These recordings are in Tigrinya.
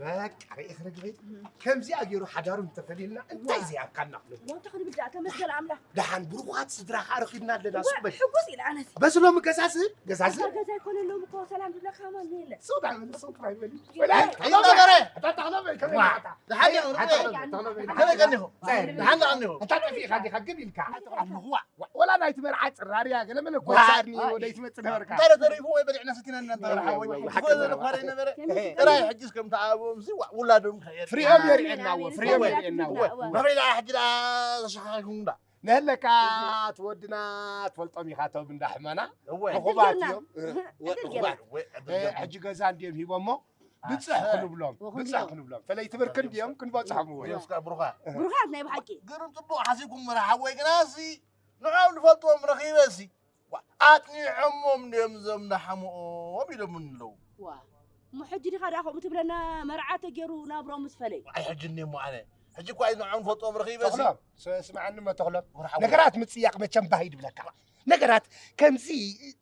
በቃ ርኢኽ ርግበይ፣ ከምዚኣ ገይሩ ሓዳሩ እንተፈልየልና እንታይ ዘይኣብካና ክንብል። ዋንታ ክንብል ደኣ ተመስገን ኣምላኽ። ደሓን ብሩኻት ስድራ ከኣ ረኺብና ኣለና። እወ፣ ሱቕ በል። ሕጉስ ኢለ ኣነስ። በዚ ሎሚ ገዛዚ፣ ገዛዚ። ኣታ ገዛ ኣይኮነ ሎሚ እኮ ሰላም ዝብለካ ማን የለ። ሱቕ ደኣ በል፣ ሱቕ ደኣ በል። የለ። ወላ እንታይ ነበረ? ኣታ ተኽሎ በል፣ ከመይ ዋ፣ ኢኻ? ደሓን ዲኹም? ኣታ ተኽሎ በል፣ ተኽሎ በል። ከመይ ቀኒኹም? ደሓን ዶ ቀኒኹም? ኣታ ጠፊእካ ዲኻ ግን ኢልካ? ኣለኹ ዋ። ዋ-፣ ወላ ናይቲ መርዓ ጽራርያ ገለ መለ ዋ-፣ ኮሳድኒ ዋ-፣ ወደይ ትመጽእ ነበርካ። እንታይ ዶ ተሪፉ ወይ በሊዕና ሰቲና እና እንተ በርሓ ወይ ወይ ወይ ክኾነ ሓቂ ዘለ ኳረ ነበረ። ከመይ ጥራይ ሕጅስ ከም ተኣቦም ሲ ዋ-፣ ውላዶም ከየር። ፍሪኦም የርእየና፣ ወ-፣ ፍሪኦም የርእየና፣ ወ-፣ ወ-፣ ወ-፣ መፍረዳ ሕጂ ደኣ ተሸኻኺኹም ዳ። ነህለካ ትወድና ትፈልጦም ኢኻ፣ ቶም እንዳ ሕመና። እወ። ዕኹባት ዕድል ጌርና። እዮም። እህ፣ ዕድል ጌርና። እወ፣ ዕድል እ፣ ጌርና። ሕጂ ገዛ እንድዮም ሂቦሞ፣ ብጽሕ ኣሰ። ክንብሎም፣ ወ-፣ ብጽሕ ክንብሎም። ክንብሎም። ፈለይቲ ብርክ እንድዮም ክንበጽሖም እወ። እወ። እስካ ብሩኻ። ብሩኻት ናይ ብሓቂ። ግርም ጽቡቕ ሓሲብኩም መራ ሓወይ ግና ሲ ንዕኦም ዝፈልጥዎም ረኺበ ሲ ዋ፣ ኣጽኒዖሞም ድዮም እዞም ዝሓምኦም ኢሎምኒ ኣለዉ። ዋ፣ እሞ ሕጂ ዲኻ ደኣ ከምኡ ትብለና? መርዓ ተገይሩ ናብሮም ምስ ፈለዩ። ኣይ፣ ሕጂ እኔ እሞ ኣነ። ሕጂ እኳ እዩ ንዕኦም ፈልጦም ረኺበ ሲ። ተኽሎም፣ ስ-፣ ስምዓኒ እሞ ተኽሎም። ወርሓዊ። ነገራት ምጽያቕ መቸም ባህ እዩ ዝብለካ። ነገራት ከምዚ፣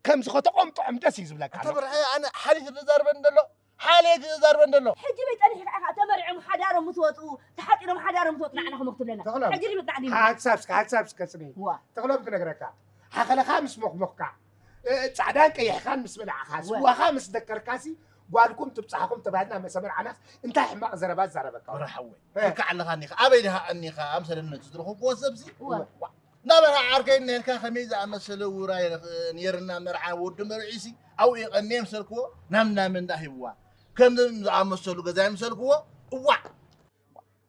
ከምዚ ከተቆምጥዖም ደስ እዩ ዝብለካ። ኣንተ ብርሀ፣ ኣነ ሓሊፍ ዝዛርበን ዘሎ፣ ሓልየት ዝዛርበን ዘሎ። ሕጂ በይ ጸኒሕካ ኢኻ፣ ተመርዕዮም ሓዳሮም ምስ ወጹ፣ ተሓጢሮም ሓዳሮም ምስ ወጹ፣ ንዓና ከምኡ ክትብለና። ተኽሎም። ሕጂ ድምጽ ናዕዲ። ሓንሳብ እስከ፣ ሓንሳብ እስከ ጽንሒ። ዋ። ተኽሎም ክነግረካ። ሓኸለኻ ምስ ሞኽሞኽካ፣ እ፣ ጻዕዳን ቀይሕካን ምስ በላዕኻ፣ ወ። ስዋኻ ምስ ደከርካሲ፣ ጓልኩም ትብጻሕኹም ተባሂልና መሰመር ዓናስ እንታይ ሕማቕ ዘረባ ዝዛረበካ? ወረ ሓወይ፣ እ። ልክዕ ኣለኻ እኒኻ። ኣበይ ድኻ እኒኻ? ኣምሰለኒ ነቲ ዝረኸብኩዎ ሰብሲ። ወ። ዋ፣ ናበራ ዓርከይ እኒሄልካ ከመይ ዝኣመሰለ ውራይ ረኽ-፣ ነይርና መርዓ ወዲ መርዒሲ፣ ኣብኡ የቐንየ ምሰልክዎ፣ ናም ናም እንዳ ሂብዋ። ከምዞም ዝኣመሰሉ ገዛይ ምሰልክዎ፣ እዋዕ!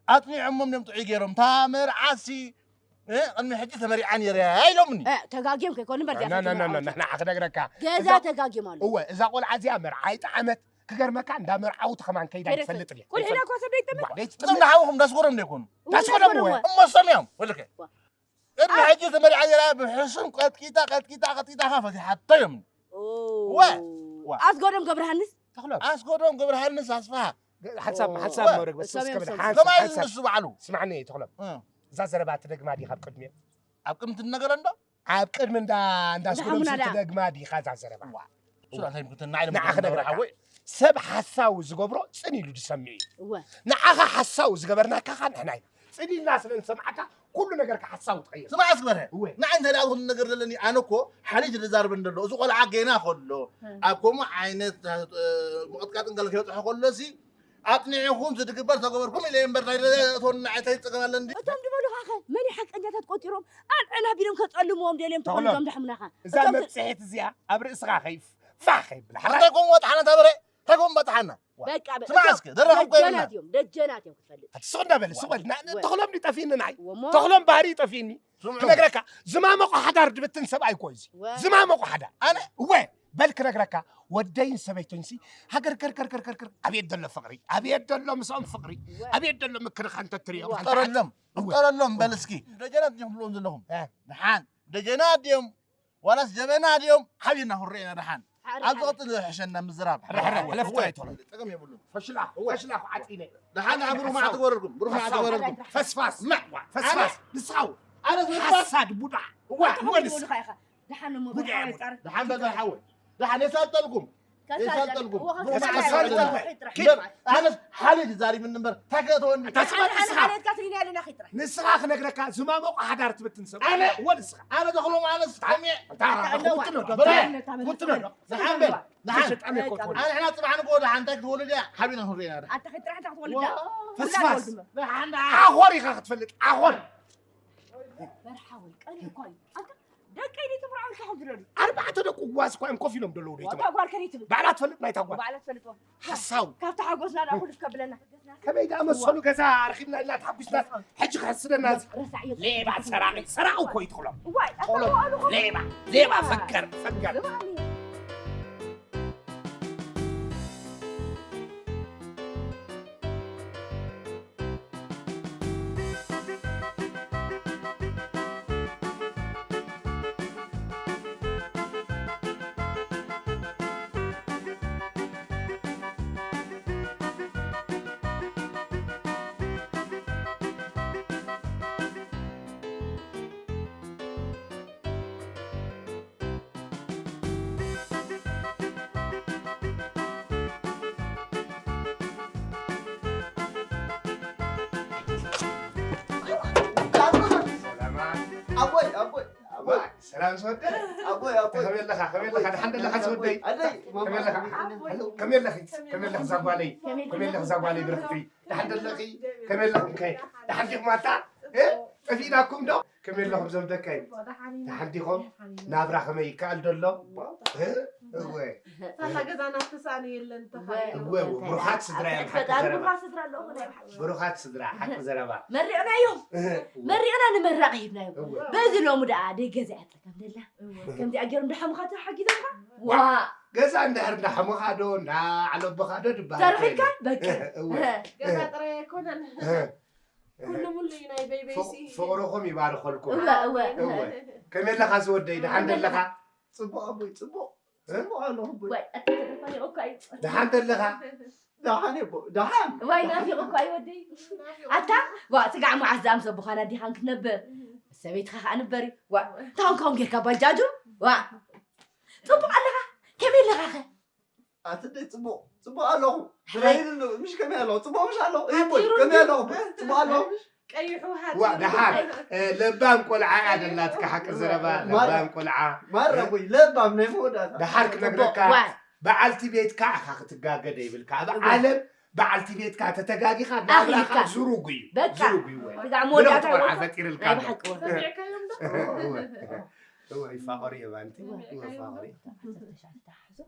ኣጽኒዖሞም እዮም ጥዑይ ገይሮም። እታ መርዓሲ፣ እ፣ ቅድሚ ሕጂ ተመሪዓ ነይረ ኢሎምኒ። እ፣ ተጋግዮም ከይኮኑ እምበር ና፣ ና፣ ና፣ ና፣ ና፣ ና፣ ክነግረካ። ገዛ እዛ ተጋግዮም ኣሎ። እወ፣ እዛ ቆልዓ እዚኣ መርዓ ኣይጠዓመት። ክገርመካ፣ እንዳ መርዓውቲ ከማን ከይዳ ከይዳ ይፈልጥ እየ። ቁልሕና እኮ ሰብ ደይጠመት። እዋ፣ ደይትጠመት። እዞም ንሓውኹም ዳስጎዶም ደይኮኑ? እወ፣ ዳስጎዶም እወ። እሞ ሰሚዖም፣ ወልከ። ዋ። ቅድሚ ኣ- ሕጂ ተመሪዓ ነይራ፣ ብሕሱም ቀጥቂጣ፣ ቀጥቂጣ፣ ቀጥቂጣ፣ ከ ፈቲሓቶ እዮም። ኦ። ወ-፣ ወ-። ኣስጎዶም ገብረሃንስ? ተኽሎም። ኣስጎዶም ገብረሃንስ ኣስፍሃ። ገ-፣ ሓንሳብ፣ ኦ። ሓንሳብ ወ-፣ መውረድ፣ በስ፣ ሰምዮም፣ እስከ በል፣ ሰምዮም። ሓንሳብ፣ ከማይ ሓንሳብ። ዝንሱ ባዕሉ። ስማዕኒ፣ ተኽሎም። እ። እዛ ዘረባ ትደግማ ዲኻ ኣብ ቅድሚኦም? ኣብ ቅድሚ እንዳ ገረንዶ? ኣብ ቅድሚ እንዳ፣ እንዳ እንዳ ስጉዶም ሓሙና ደኣ። ትደግማ ዲኻ እዛ ዘረባ? ዋ። እሱ እንታይ ምክንያት ንዓይ ንዓ ለምንታይ ክነግረካ። ሓወይ? ሰብ ሓሳዊ ዝገብሮ ጽን ኢሉ ዝሰምዕ እዩ። እወ። ንዓኻ ሓሳዊ ዝገበርናካ ኸኣ ንሕና ኢና። ጽን ኢልና ስለ ንሰምዓካ ኩሉ ነገርካ ሓሳዊ ትቐይር። ስማዕ እስኪ በርሀ። እወ። ንዓይ እንታይ ደኣ ዝኾነ ነገር ዘለኒ፣ ኣነ እኮ ሓሊት ዝዛርበን ዘሎ፣ እዚ ቆልዓ ጌና ከሎ፣ እ። ኣብ ከምኡ ዓይነት፣ እ፣ ምቕጥቃጥን ገለ ከይበጽሖ ከሎሲ፣ ኣጽኒዕኹም ዝድግበር ተገበርኩም ኢለ እምበር፣ ናይ ደለ እቶን ንዓይ እንታይ ጸገም ኣለኒ? እቶም ዝበሉኻ ኸ መን እዩ ሓቀኛታት ቆጺሮም ኣልዕል ኣቢሎም ከጸልምዎም ደልዮም ተኾይኖም ተኾይኖም። ዳሕምናኻ? እዛ እቶም መብጽሒት እዚኣ ኣብ ርእስኻ ከይፍ-፣ ፋሕ ከይብላ። እንታይ ኮን ወጥሓና እታ በረ? እንታይ ኮን በጥሓና? በቃ በ-፣ ስማዕ እቶም እስከ፣ ደረኹም ኮይንና። ደጀናት እዮም፣ ደጀናት እዮም ክትፈልጥ። ኣቲ ስቕ እንዳበለ፣ ስቕ በል። ና-፣ ወ-፣ ተኽሎም ድዩ ጠፊእኒ ንዓይ? ወሞ። ተኽሎም ባህሪ እዩ ጠፊእኒ። ስምዑ። ክነግረካ፣ ዝማመቑ ሓዳር ድብትን ሰብኣይ እኮ እዩ እዚ። ወ-፣ ዝማመቑ ሓዳር። ኣነ? እወ፣ በል ክነግረካ፣ ወደይን ሰበይቶይንሲ ሃገር ገር ገር ገር ገር ገር፣ ኣቤት ደሎ ፍቕሪ፣ ኣቤት ደሎ ምስኦም ፍቕሪ፣ ወ-፣ ኣቤት ደሎ ምክንኻን ተትሪኦም። ወ-፣ ሓንቲ ሓንቲ። ጠረሎም፣ እወ። ጠረሎም በል እስኪ። ደጀናት ድዮም ትብልዎም ዘለኹም? እ። ንሓን፣ ደጀናት ድዮም? ዋላስ ጀበና ድዮም? ሓቢርና ክንሪኤና ደሓን። ሓረ፣ ኣብ ሓረ። ዝቐጽል ሕሸና ምዝራብ። ሕረ፣ ሕረ፣ ሕለፍ እወ። ጥራይ ትኾኑ። ጸገም የብሉን። ፈሽላኽ፣ እወ። ፈሽላኽ ዓጺነ። ደሓን ኣብ ብሩኽ መዓልቲ ተወረድኩም፣ ብሩኽ መዓልቲ ሓሳብ። ተወረድኩም። ፈስፋስ። መዕዋ፣ ፈስፋስ። ኣነ? ንስኻ። ኣነ ፈስፋስ። ሓሳድ ቡዳ። እዋ፣ ኣንተ እወ፣ ከምኡ ንስኻ። ይብሉኻ ኢኻ። ደሓን እሞ ቡዳ፣ ብሓወይ ቡዳ። ጻር። ደሓን በዛ ሓወይ። ደሓን የሳልጠልኩም። ከሳልጠልኩም። የሳልጠልኩም። ከሳልጠልኩም። ብሩኽ መዓልቲ ከሳልጠልኩም። ተወረድኩም። ኣነስ ሓሊት ዛሪብኒ እምበር፣ እንታይ ከእተወኒ? ተስፋ ኣነ ንስኻ። ሓሊትካ ትሪኒ ኣለና ኺጥራሕ። ንስኻ ክነግረካ፣ ዝማመቑ ሓዳር ትብትን ሰብ። ኣነ? እወ፣ ንስኻ። ኣነ ተኽሎም፣ ኣነስ ተሓሚየ። ኣታ፣ ኣታ፣ ኣለዋ። ውጥኖ ዶ? በረ። ኣታ፣ ውጥኖ ዶ? ንሓን በል። ንሓን። ተሸጣሚ እኮ ትኾን። ኣነ ሕና ጽባሕ ንግሆ ደሓን እንታይ ክትወልድ እያ? ሓቢና ክንሪኣ ደሓን። ኣታ ኺጥራሕ እንታይ ክትወልድ እያ? ዋ። ፈስፋስ። ውላድ ወልድመ። ደሓን፣ ደሓን። ዓኾር ኢኻ ክትፈልጥ፣ ዓኾር። መርሓ ወይ ቀኒ እኮ እዩ። ኣታ ደቀይ ደይ ትምርዓው ኢልካ ከም ዝደልዩ። ኣርባዕተ ደቁ ዋስ እኳ እዮም ኮፍ ኢሎም ዘለዉ ደይ ዋታ ትምርዓው። ጓል ከነይ ትብል። ባዕላ ትፈልጥ ናይታ ጓል። ባዕላ ትፈልጥዎ። ሓሳው። ካብቲ ሓጎስና ደኣ ኩሉ ትከብለና። ከመይ ደኣ መሰሉ ገዛ ኣርኺብና ኢልና ተሓጒስና ሕጂ ክሕስደና እዚ። ረሳዕ እየ። ሌባ ሰራቒ፣ ሰራቒ እኮ እዩ ተኽሎም። እዋይ፣ ተኽሎም። ኣታ በዓሉ ኸ-፣ ሌባ፣ ሌባ እዋይ። ፈገር፣ ፈገር። ዝባኒ። ሰላም ዝወደይ። ኣቦይ ኣቦይ። ከመይ ኣለኻ? ከመይ ኣለኻ? ደሓን ደለኻ ዝወደይ? ኣደይ። ከመይ ኣለኻ? ከመይ ኣለኺ? ከመይ ኣለኺ ዛጓለይ? ከመይ ኣለኺ ዛጓለይ ብርኽቲ? ደሓን ደለኺ? ከመይ ኣለኹም ከ? ደሓን ዲኹም ኣታ? እ? ጠፊእናኩም ዶ? ከመይ ኣለኹም ዘምደከይ? ደሓን ዲኹም? ናብራ ከመይ ይከኣል ደሎ? እ? እወ። ሳላ ገዛና ተሳእኒ የለን ተኻእዩ። እወ፣ እወ፣ ብሩኻት ስድራ እዮም፣ ሓቂ ፈጣሪ ዘረባ። ብሩኻት ስድራ ኣለኹ ናይ ብሓቂ። ብሩኻት ስድራ፣ ሓቂ ዘረባ። መሪቕናዮም። እህ፣ እወ። መሪቕና ንመራቕ ሂብናዮም። እወ። በዚ ሎሚ ደኣ ደይ ገዛ እያ ጸገም ደላ። እወ። ከምዚኣ ገይሩ እንዳሓሙኻ ተሓጊዞምካ? ዋ! ገዛ እንድሕር እንዳሓሙኻ ዶ፣ እንዳዓለቦኻ ዶ ድበሃል ተረኺብካ? ኮይኑ። በቃ። እህ፣ እወ። እህ። ገዛ ጥራይ ኣይኮነን። እህ። ኩሉ ሙሉ እዩ ናይ በይበይሲ። ፍቕ-፣ ፍቕርኹም ይባርኸልኩም። እወ፣ እወ። እወ። ከመይ ኣለኻ ዝወደይ? ደሓን ከመይ ደለኻ? ኣለኻ? ጽቡቕ ኣቦይ፣ ጽቡቕ። እ? ጽቡቕ ኣለኹ ኣቦይ። ዋይ፣ ኣታ ተደፋኒቑ እኮ እዩ። ደሓን ደለኻ? ደሓን እየ ኣቦ፣ ደሓን። ዋይ፣ ናፊቑ እኮ እዩ ወደይ። ኣታ፣ ዋ፣ ስጋዕ መዓስ ደኣ ምስ ኣቦኻና ዲኻን ክትነብር? ምስ ሰበይትኻ ከኣ ንበሪ። ዋ፣ እንታይ ኮንካ ጌርካ ባጃጁ? ዋ፣ ጽቡቕ ኣለኻ? ከመይ ኣለኻ ኸ? ኣቲ ደይ ጽቡቕ፣ ጽቡቕ ኣለኹ። ብራሂል ኣሎ፣ ምሽ ከመይ ኣለኹ? ጽቡቕ ምሽ ኣለኹ? እይ ቦይ፣ ሓዲሩ ከመይ እንዲ-፣ ኣለኹ? ጽቡቕ ኣለኹ ምሽ? ቀይሑ ዋ፣ ሓዲሩ። ደሓር፣ እ፣ ለባም ቆልዓ እያ ደላትካ፣ ሓቂ ዘረባ፣ ማር-፣ ለባም ቆልዓ። ማራ እ? ቦይ፣ ለባም ናይ መወዳእታ። ደሓር ክነግረካ፣ ዋ። በዓልቲ ቤትካ ኢኻ ክትጋገ ደይብልካ። ኣብ እዋ። ዓለም በዓልቲ ቤትካ ተተጋጊኻ፣ ናብራኻ ኣኺልካ። ዝሩግ እዩ። በቃ። ዝሩግ እዩ። ስጋዕ ብሎ መወዳእታ ቆልዓ ወጥቶ ፈጢርልካ ናይ ኣሎ። ብሓቂ ወርዶ። ሰሚዕካዮም ዶ? እወ። እወ፣ ይፋቐሩ እዮም ኣንቲ። እወ፣ እወ፣ ይፋቐሩ እዮም። ዓሰርተ ትሽዓተ ተሓሕዞ።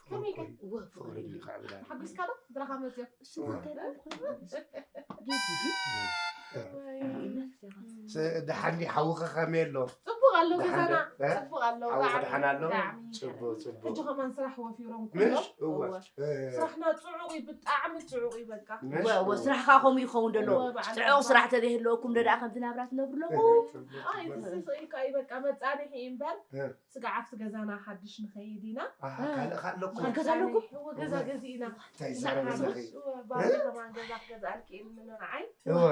ከመይ ከ? እወ፣ ፍቕሪ ድዩ ክዕብዳ? ተሓጒስካ ዶ? ስድራኻ መፅዮም? እሱ እንታይ ደኣ ኮይኑ? ጌዲ ድዩ? ወይ። ስ-፣ ደሓን ድዩ ሓውኺ ከመይ ኣሎ? ፅቡቕ ኣሎ ደሓን ገዛና። ዶ? እ? ፅቡቕ ኣሎ፣ ሓውኺ ብጣዕሚ፣ ደሓን ኣሎ? ብጣዕሚ። ፅቡቕ፣ ፅቡቕ። ሕጂ ከማን ስራሕ ወፊሮም ምሽ? ኩሎም። እወ። እወ። እ። ስራሕና ፅዑቕ እዩ፣ ብጣዕሚ ፅዑቕ እዩ በቃ። ምሽ? እወ፣ እወ፣ እወ። ስራሕኻ ከምኡ ይኸውን ደሎ። እወ፣ በዓል ፅዑቕ ናትካ። ስራሕ ተዘይህልወኩም ዶ ደኣ ከምዚ ናብራ ትነብሩ ኣለኹም? እወ፣ ፅቡቕ፣ ኣይ፣ ፅቡቕ። እሱ፣ እሱ ኢልካ እዩ በቃ፣ መጻንሒ እዩ እምበር። እ። ስጋዕ ኣብቲ ገዛና ሓድሽ ንኸይድ ኢና። ኣሃ፣ እ። ካልእ ከ ኣለኩም? ካልእ ገዛ ኣለኩም? እወ፣ ገዛ እወ። ገዚእና። እንታይ ይዛረብ ኣለኺ? እወ፣ ባቢ እ? ከማን ገዛ ክገዝኣልኪ እየ ንብሎ ንዓይ። እወ።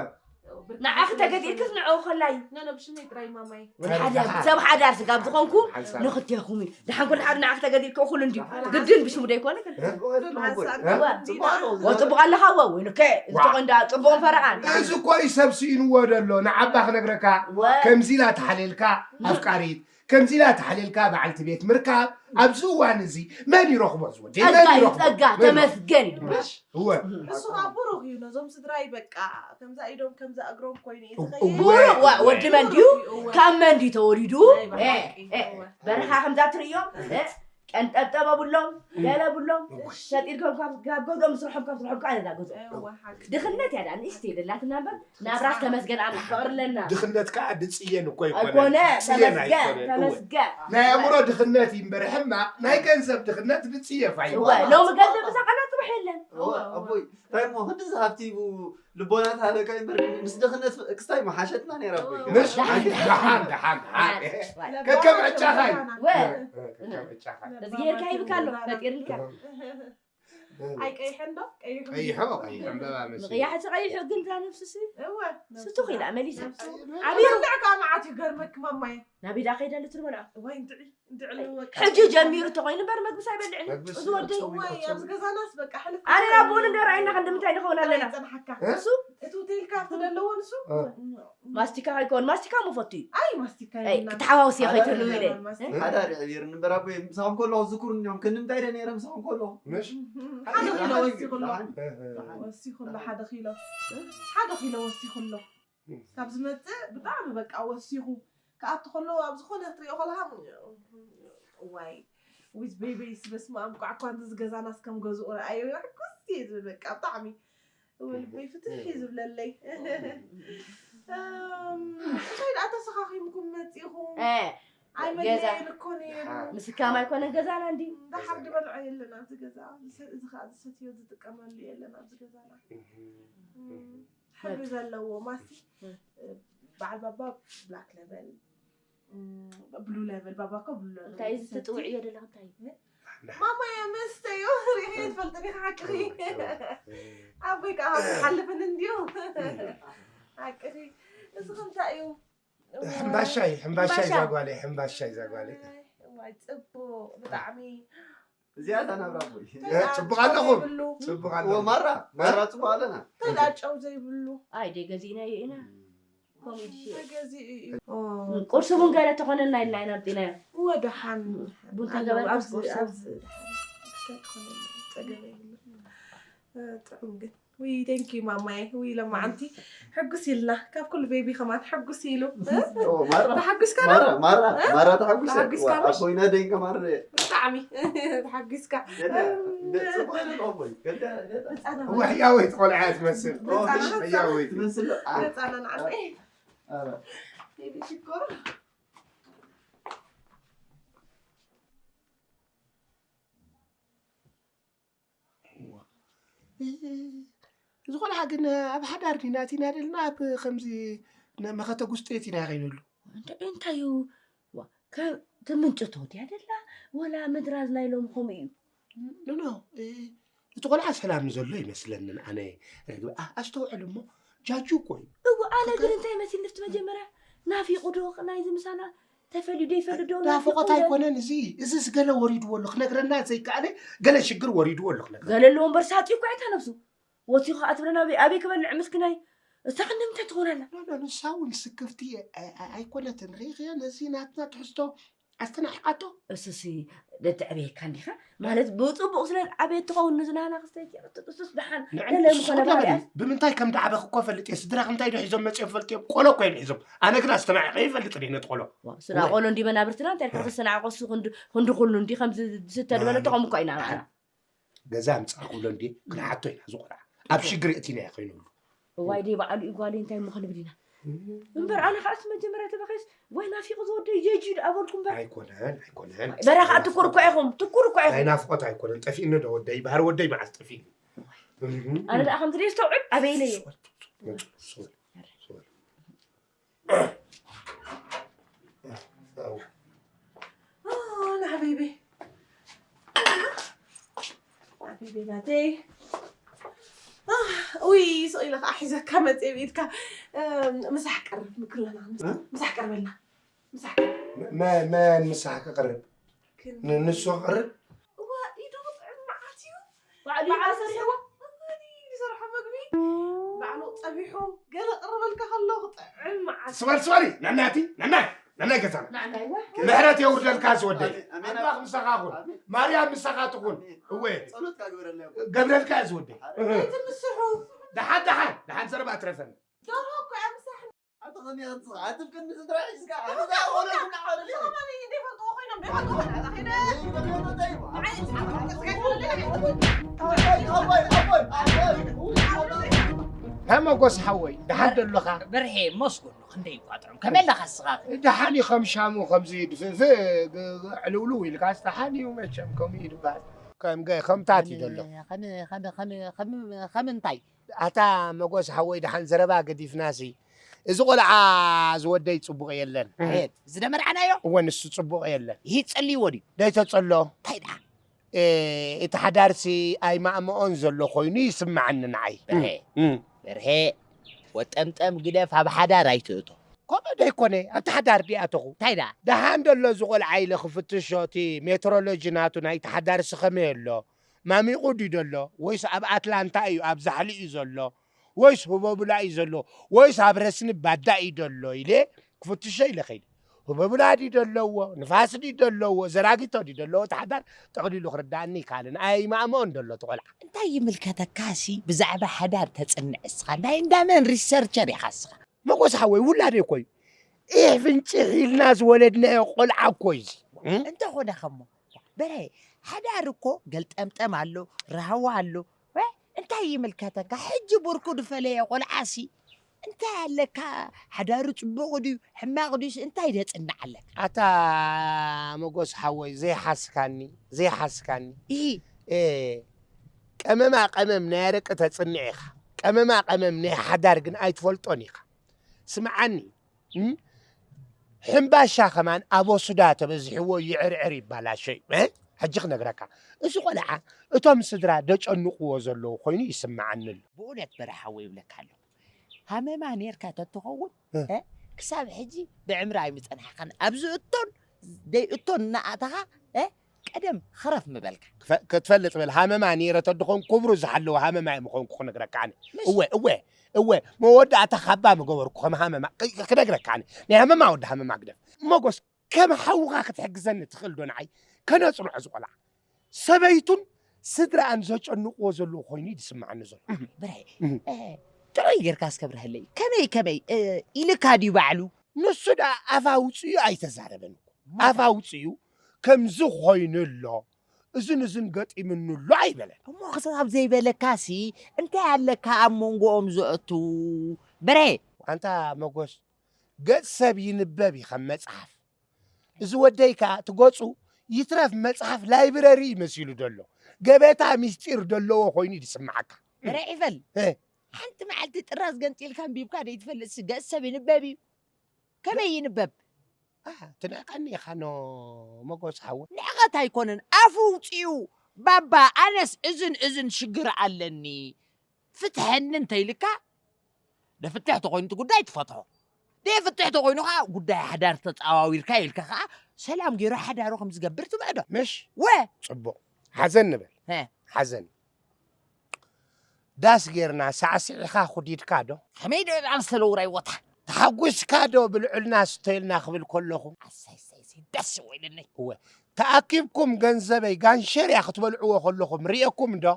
ብርክ ንዓኺ ብርክ ተገዚእክስ ንዕኡ ከላይ? ኖ፣ ኖ፣ ብሽመይ ጥራይ ማማይ። ወላ ሓደ ደሓን። ሰብ ሓዳር ስጋብ ዝኾንኩ ሓንሳብ። ንኽልቴኹም እዩ። ደሓን ኩሉ ሓደ ንዓኺ ተገዚእኪ እኹል እንድዩ። ደሓን። ግድን ብሽሙ ዶ ኣይኮነ? እ? እወ፣ ደሎ፣ እወ። ሓንሳብ እ? እንዲና። ጽቡቕ ኣለዎ። ወጽቡቕ ኣለኻ፣ እወ፣ ወይንከ፣ እዚ ዋ። ተቖንዳ ጽቡቕን ፈረቓን። እዚ እኮ እዩ ሰብ ስኢንዎ ደሎ። ንዓባ ክነግረካ፣ እወ። ከምዚ ኢላ ተሓልየልካ፣ ኣፍቃሪት፣ ከምዚ ኢላ ተሓልየልካ በዓልቲ ቤት ምርካብ ኣብዚ እዋን እዚ መን ይረኽቦ እዚ ወዲ? ጸጋ መን እዩ፣ ይረኽቦ? ጸጋ፣ መን ይረኽቦ? ተመስገን እዩ። ምሽ? እወ። እሱ ኸዓ ብሩኽ እዩ፣ ነዞም ስድራይ በቃ ከምዛ ኢዶም ከምዛ እግሮም ኮይኑ እዩ እወ። ዝኸይድ። ብሩኽ፣ ዋ፣ ወዲ መን ድዩ? እወ። ካብ መን ድዩ ተወሊዱ? ናይ ብሓቂ፣ ኤ፣ ኤ፣ እወ። በረኻ ከምዛ ትርእዮም፣ ኤ፣ ቀንጠብጠብ ኣብሎም፣ ገለ ኣብሎም፣ እወ። ሸጢርኩም ካብ፣ ካብ ገዝኦም፣ ስርሖም ካብ ስርሖም ከዓ ነዛ ገዝኦም። እወ፣ ሓቂ። ድኽነት እያ ደኣ ንእሽተይ ደላትና እምበር፣ ናብራስ ተመስገን ኣምላኽ፣ ፍቕሪ ኣለና። ድኽነት ከዓ ድጽየን እኮ ኣይኮነን። ኣይኮነ፣ ጽየን ተመስገን፣ ኣይኮነን። እወ። ተመስገን። ናይ ኣእምሮ ድኽነት እዩ እምበር ሕማቕ፣ ናይ ገንዘብ ድኽነት ድጽየፍ እወ፣ ኣይኮነን። ሎሚ ገንዘብ ብዛዕባና ጽባሕ የለን። እወ፣ ኣቦይ፣ እንታይ እሞ ክንድዚ ሃብቲ ሂቡ ልቦና ተሃበካ እምበር ምስ ድኽነት ክስታይ መሓሸትና ነይራ ኣቦይ። ምሽ? ደሓን፣ ደሓን፣ ደሓን፣ ደሓን። ከከም ዕጫኻ እዩ። እወ። ከከም ዕጫኻ እዩ። እዚ ጌርካ ሂብካ ኣሎ፣ ፈጢርልካ። ኣይቀይሐን ዶ? ቀይሑ ቀይሑ፣ ቀይሑ ዕምበባ መሲሉ። ምቕያሕ እቲ ቀይሑ ግን እዛ ነብሱሲ እወ፣ ስቱኽ ኢላ መሊሳ። ነብሱ። ዓብዩ። በልዕ ከዓ መዓት እዩ ገርመክ ማማየ። ናበይ ደኣ ከይዳ ኣሎ ትርበልዖ? እዋይ፣ እንድዒ፣ እንድዒ ኣለዎ በቃ። ሕጂ ጀሚሩ ተኾይኑ እምበር መግብስ ኣይበልዕን እዩ። መግብስ እዚ ወደይ። እዋይ፣ ኣብዚ ገዛናስ በቃ ሕልፍ ኣነ ናብ ቡን እንዶ ረኣይና ክንዲ ምንታይ ንኸውን ኣለና? ጥራይ ይጸንሓካ። እሱ? እቲ ሆቴልካ ኣብቲ ዘለዎ ንሱ? እ። ማስቲካ ከይከውን፣ ማስቲካ መፈቱ እዩ። ኣይ፣ ማስቲካ ኣይ፣ የብልናን። ክትሓዋውስ እየ ሓዳር ከይትህሉ ኢለ። የብልናን ማስቲካ። ሓዳር ይዕቢርኒ እምበር ኣቦይ፣ ምሳኹም ከለኹ ዝክሩኒ እዮም። ክንዲ ምንታይ ደ ነይረ ምሳኹም ከለኹ? ምሽ? ሓደ ኪሎ ወሲኹ ኣሎ። ደሓን። ወሲኹ ኣሎ፣ ሓደ ኪሎ። ሓደ ኪሎ ወሲኹ ኣሎ። ካብ ዝመጽእ ብጣዕሚ በቃ ወሲኹ። ክኣቱ ከሎ ኣብ ዝኾነ ክትሪኦ ከለኻ፣ ዋይ፣ ዊዝ ቤቢስ፣ በስመ ኣብ፣ ቋዕኳ እንተዝገዛናስ ከም ገዝኡ ረኣዮ፣ ሕጉስ እየ ዝብል በቃ ብጣዕሚ። እወ፣ ልበይ ፍትሕ እዩ ዝብለለይ። እም፣ እንታይ ደኣ ተሰኻኺምኩም መጺኹም? እ፣ ኣይመለየን ገዛ። እኮ ነይሩ። ምስካም ኣይኮነን ገዛና እንዲ። ደሓር ዝበልዖ የለን ኣብዚ ገዛ። ዝሰ-፣ እዚ ኸኣ ዝሰትዮ ዝጥቀመሉ የለን ኣብዚ ገዛና። እም፣ ሕብሪ ዘለዎ ማስቲ፣ እም። በዓል ባባ ብላክ ለበል። እም፣ ብሉ ለበል፣ ባባ እኮ ብሉ ለበል እንታይ እዩ ዝሰቲ። ትጥውዕዮ ዘለኻ እንታይ እዩ? እ? ማማየ መስተ እዩ፣ ሪኤ ትፈልጥኒ ሓቅኺ። ኣቦይ ከዓ ሓልፍን እንድዩ። ሓቅኺ። እዚ ኸ እንታይ እዩ? ሕምባሻ እዩ፣ ሕምባሻ እዩ እዛ ጓለይ፣ ሕምባሻ እዩ እዛ ጓለይ። እዋይ፣ ጽቡቕ፣ ብጣዕሚ። እዚኣ እታ ናብራ ኣቦይ። እ፣ ጽቡቕ ኣለኹም? ዘይብሉ። ጽቡቕ እዎ፣ ኣለኹም። ማራ፣ እ? ማራ ጽቡቕ ኣለና። እንታይ ደኣ ጨው ዘይብሉ። ኣይ፣ ደይ ገዚእናዮ ኢና። እም። ኮሜዲ ሽዮ። ተገዚኡ እዩ። ኦ። ቁርሲ እውን ገለ ተኾነና ኢልና ኢና ኣምፂናዮ። እወ፣ ደሓን። ቡን ተገበርካ ኣብዚ ቁርሲ? ኣብዚ ደሓን ክስታይ ክኾነና ጸገም የብሉን። እ፣ ጥዑም ግን። ውይ፣ ቴንኪ ማማየ። ውይ፣ ለማዓንቲ ሕጉስ ኢልና። ካብ ኩሉ ቤቢ ከማን ሕጉስ ኢሉ። እ? ማራ ተሓጒስካ ዶ? ማራ ማራ እ? ማራ ተሓጉሰ ተሓጒስካ ዶ? ኣቦይና ደይን ከማር ብጣዕሚ ተሓጒስካ። ጽቡቅ ኣቦይ ገዳ ገዳ ህፃና እዋ ሕያወይቲ ቆልዓ እያ ትመስል ህፃና ሕያወይቲ ትመስል ህፃና ንዓይ። ኣረ ቤቢ ሽኮር። እዚ ቆልዓ ግን ኣብ ሓዳር ዲና ቲና ደልና ኣብ ከምዚ መኸተ ጉስጤት ኢና ከይነሉ እንታይ እዩ ትምንጭቶ ድያ ደላ? ወላ ምድራዝ ናይ ሎም ከምኡ እዩ። ኖኖ እቲ ቆልዓ ሰላም ዘሎ ይመስለንን ኣነ ርግብ ኣስተውዕል እሞ ጃጁ እኮ እዩ እው ኣነ ግን እንታይ መሲል ንፍቲ መጀመርያ ናፊቁ ዶ ናይዚ ምሳና ተፈልዩ ዶ ይፈልጥ ዶ ናፍቆት ኣይኮነን እዚ እዚስ ገለ ወሪድዎ ኣሎ ክነግረና ዘይከኣለ ገለ ሽግር ወሪድዎ ኣሎ ክነግረና ገለ ኣለዎ እምበር ሳጢ እኮ እታ ነብሱ ወፂኹ ኣትብለና ኣበይ ኣበይ ክበልዕ ምስክናይ እሳ ክንምንታይ ትኾነላ ኖ ንሳ እውን ስክፍቲ ኣይኮነትን ርኢኽያ ነዚ ናትና ትሕዝቶ ኣስተናሒቃቶ እስሲ ደትዕብየካ እንዲኻ ማለት ብፅቡቅ ስለ ዓበየት ትኸውን ንዝናና ክስተይኪ እሱስ ደሓን ንዕን ገለ ንሱ ምኾነ ስቕ በል ባህሪያ እዩ። ብምንታይ ከም ዳዕበ ክኮ ፈልጥ እየ ስድራ እንታይ ዶ ሒዞም መፅኦም ፈልጥ እዮም ቆሎ እኮ እዮም ሒዞም ኣነ ግን ኣስተናዒቀ ይፈልጥ እየ ነቲ ቆሎ ስራ ቆሎ እንዲ መናብርትና እንታይ ኢልካ ተሰናዕቆ እሱ ክንዲ ክንዲ ኩሉ እንዲ ከምዚ ዝስተ ዝበለ ተኸም እኮ ኢና ንዓና ገዛ ምፃእ ክብሎ እንዲ ክንሓቶ ኢና ዝቆልዓ ኣብ ሽግር የእቲና እየ ኮይኑሉ እዋይ ደይ በዓሉ እዩ ጓለይ እንታይ እሞ ክንብል ኢና እምበር ኣነ ከዓስ መጀመርያ ተበኺስ ወይ ናፊቑ ዝወደይ ጀጂ ደኣ በልኩ እምበር ኣይኮነን ኣይኮነን በረኻ ትኩር እኳ ኢኹም ትኩር እኳ ኢኹም ናይ ናፍቆት ኣይኮነን ጠፊእኒ ዶ ወደይ ባህር ወደይ መዓስ ጠፊእኒ ኣነ ደኣ ከምዚ ደይ ስተውዕል ኣበይለዮ ሓቢቢ ሓቢቢ ናተይ ውይ ስቕ ኢለ ከዓ ሒዘካ መፅእ ብኢድካ ምሳሕ ቀርብ ምክለና ምሳሕ ቀርበልና ምሳሕ መን ምሳሕ ክቅርብ ንሱ ክቅርብ እዋ ኢዱ ጥዕም መዓት እዩ ባዕሉ ይሰርሕዎ ዝሰርሖ ምግቢ ባዕሉ ፀቢሑ ገለ ቅርበልካ ከሎ ክጥዕም መዓት ስበል ስበል ነናቲ ነናይ ነናይ ገዛና ምሕረት የውርደልካ ዝወደይ ኣምላኽ ምሳኻ ኩን ማርያም ምሳኻ ትኹን እወ ገብረልካ ዝወደይ ትምስሑ ደሓን ደሓን ደሓን ዘረባ ትረፈን ደርሆ እኮ እያ ምሳሕ ሀመጎስ ሓወይ ደሓን ደሎኻ በርሄ መስጎኖ ክንደይ ይቋጥሮም ከመይ ኣለኻ ስኻ ደሓን እዩ ከም ሻሙ ከምዚ ድፍእፍእ ዕልውልው ኢልካስ ደሓን እዩ መቸም ከምኡ እዩ ዝበሃል ከም ገ- ከምታት እዩ ደሎ ከም እንታይ ኣታ መጎስ ሓወይ ደሓን ዘረባ ገዲፍናሲ እዚ ቆልዓ ዝወደይ ፅቡቕ የለን ዝደመርዓናዮ እወ ንሱ ፅቡቕ የለን ይህ ጸልይዎ ድዩ ደይተፀሎ እንታይ ደኣ እቲ ሓዳርሲ ኣይማእምኦን ዘሎ ኮይኑ ይስምዓኒ ንዓይ በርሄ በርሄ ወጠምጠም ግደፍ ኣብ ሓዳር ኣይትእቶ ከምኡ ደይኮነ ኣብቲ ሓዳር ዲኣተኹ እንታይ ደኣ ደሓን ደሎ ዝቆልዓ ኢለ ክፍትሾ እቲ ሜትሮሎጂ ናቱ ናይቲ ሓዳርሲ ከመይ ኣሎ ማሚቑ ድዩ ደሎ ወይስ ኣብ ኣትላንታ እዩ ኣብ ዛሕሊ እዩ ዘሎ ወይስ ህቦብላ እዩ ዘሎ ወይስ ኣብ ረስኒ ባዳ እዩ ደሎ ኢለ ክፍትሾ ኢለ ከይደ ህቦብላ ድዩ ደለዎ ንፋስ ድዩ ደለዎ ዘራጊቶ ድዩ ደለዎ እቲ ሓዳር ጠቕሊሉ ክርዳእኒ ይከኣልን ኣይማእምኦን ደሎ እቲ ቆልዓ እንታይ ይምልከተካ ሲ ብዛዕባ ሓዳር ተጽንዕ እስኻ ናይ እንዳመን ሪሰርቸር ኢኻ እስኻ መጎስ ሓወይ ውላደይ እኮ እዩ። ኢሕ ፍንጭሕ ኢልና ዝወለድናዮ ቆልዓ እኮ እዩ እዚ። እንተኾነ ከሞ በረ ሓዳር እኮ ገልጠምጠም ኣሎ፣ ራህዋ ኣሎ። ወ እንታይ ይምልከተካ? ሕጂ ብርኩ ዝፈለየ ቆልዓሲ እንታይ ኣለካ? ሓዳሩ ጽቡቕ ድዩ ሕማቕ ድዩስ እንታይ ደጽንዓለካ? ኣታ መጎስ ሓወይ ዘይሓስካኒ ዘይሓስካኒ። ኢሂ። ኤ ቀመማ ቀመም ናይ ኣረቂ ተጽንዕ ኢኻ። ቀመማ ቀመም ናይ ሓዳር ግን ኣይትፈልጦን ኢኻ። ስምዓኒ ሕምባሻ ከማን ኣቦሱዳ ተበዚሕዎ ይዕርዕር ይባላሾ እዩ ሕጂ ክነግረካ እዚ ቆልዓ እቶም ስድራ ደጨንቅዎ ዘለዉ ኮይኑ ይስምዓኒ ኣሎ ብእውነት በረሓዎ ይብለካ ኣለኹ ሃመማ ኔርካ ተትኸውን ክሳብ ሕጂ ብዕምሪ ኣይምፀናሕካን ኣብዚ እቶን ደይ እቶን እናኣተኻ ቀደም ኸረፍ ምበልካ። ክትፈልጥ በል ሃመማ ነይረ ተድኾን ክብሩ ዝሓለወ ሃመማ እየ ምኾንኩ ክነግረካ ኣነ። ምሽ? እወ እወ እወ መወዳእታ ካባ ምገበርኩ ከም ሃመማ ክ- ክነግረካ ኣነ። ናይ ሃመማ ወዲ ሃመማ ግደፍ። መጎስ ከም ሓውኻ ክትሕግዘኒ ትኽእል ዶ ንዓይ? ከነጽንዖ ዝቆልዓ ሰበይቱን ስድራኣን ዘጨንቕዎ ዘለዉ ኮይኑ እዩ ዝስምዓኒ ዘሎ። ብርሄ እህ። እ፣ ጥዑይ ጌርካ እስከ ብርሃለይ ከመይ ከመይ እ፣ ኢልካ ድዩ ባዕሉ? ንሱ ደኣ ኣፍ ኣውፅኡ ኣይተዛረበን እኮ። ኣፍ ኣውፅኡ ከምዚ ኮይኑ ኣሎ እዝን እዝን ገጢምኒ ኣሎ ኣይበለን። እሞ ክሳብ ዘይበለካሲ እንታይ ኣለካ ኣብ መንጎኦም ዘእቱ? ብርሄ ኣንታ መጎስ ገጽ ሰብ ይንበብ እዩ ከም መጽሓፍ። እዚ ወደይ ከኣ እቲ ገጹ ይትረፍ መጽሓፍ ላይብረሪ እዩ መሲሉ ዘሎ። ገበታ ምስጢር ዘለዎ ኮይኑ እዩ ዝስምዓካ። ብርሄ ይፈል እ። ሓንቲ መዓልቲ ጥራዝ ገንጢልካ ኣንቢብካ ደይትፈልጥሲ ገጽ ሰብ ይንበብ እዩ። ከመይ ይንበብ? ትንዕቀኒ ኢኻ ኖ መጎስ ሓወ። ንዕቐት ኣይኮነን ኣፉ ውፅኡ። ባባ ኣነስ እዝን እዝን ሽግር ኣለኒ ፍትሐኒ እንተይልካ ደፍትሕ ተኮይኑ እቲ ጉዳይ ትፈትሖ። ደፍትሕ ተኮይኑ ከዓ ጉዳይ ሓዳር ተፃዋዊርካ ኢልካ ከዓ ሰላም ገይሩ ሓዳሩ ከም ዝገብር ትምዕዶ። ምሽ ወ ጽቡቕ ሓዘን ንበል ሀ፣ ሓዘን ዳስ ጌርና ሳዕስዒኻ ኩዲድካ ዶ ከመይ ዶ ኣምሰለ ውራይ ወታ ተሓጒስካ ዶ ብልዑልና ስቶይልና ክብል ከለኹ ኣሳይሳይሳይ ደስ ወይለኒ። ተኣኪብኩም ገንዘበይ ጋንሸርያ ክትበልዕዎ ከለኹም ርኤኩም ዶ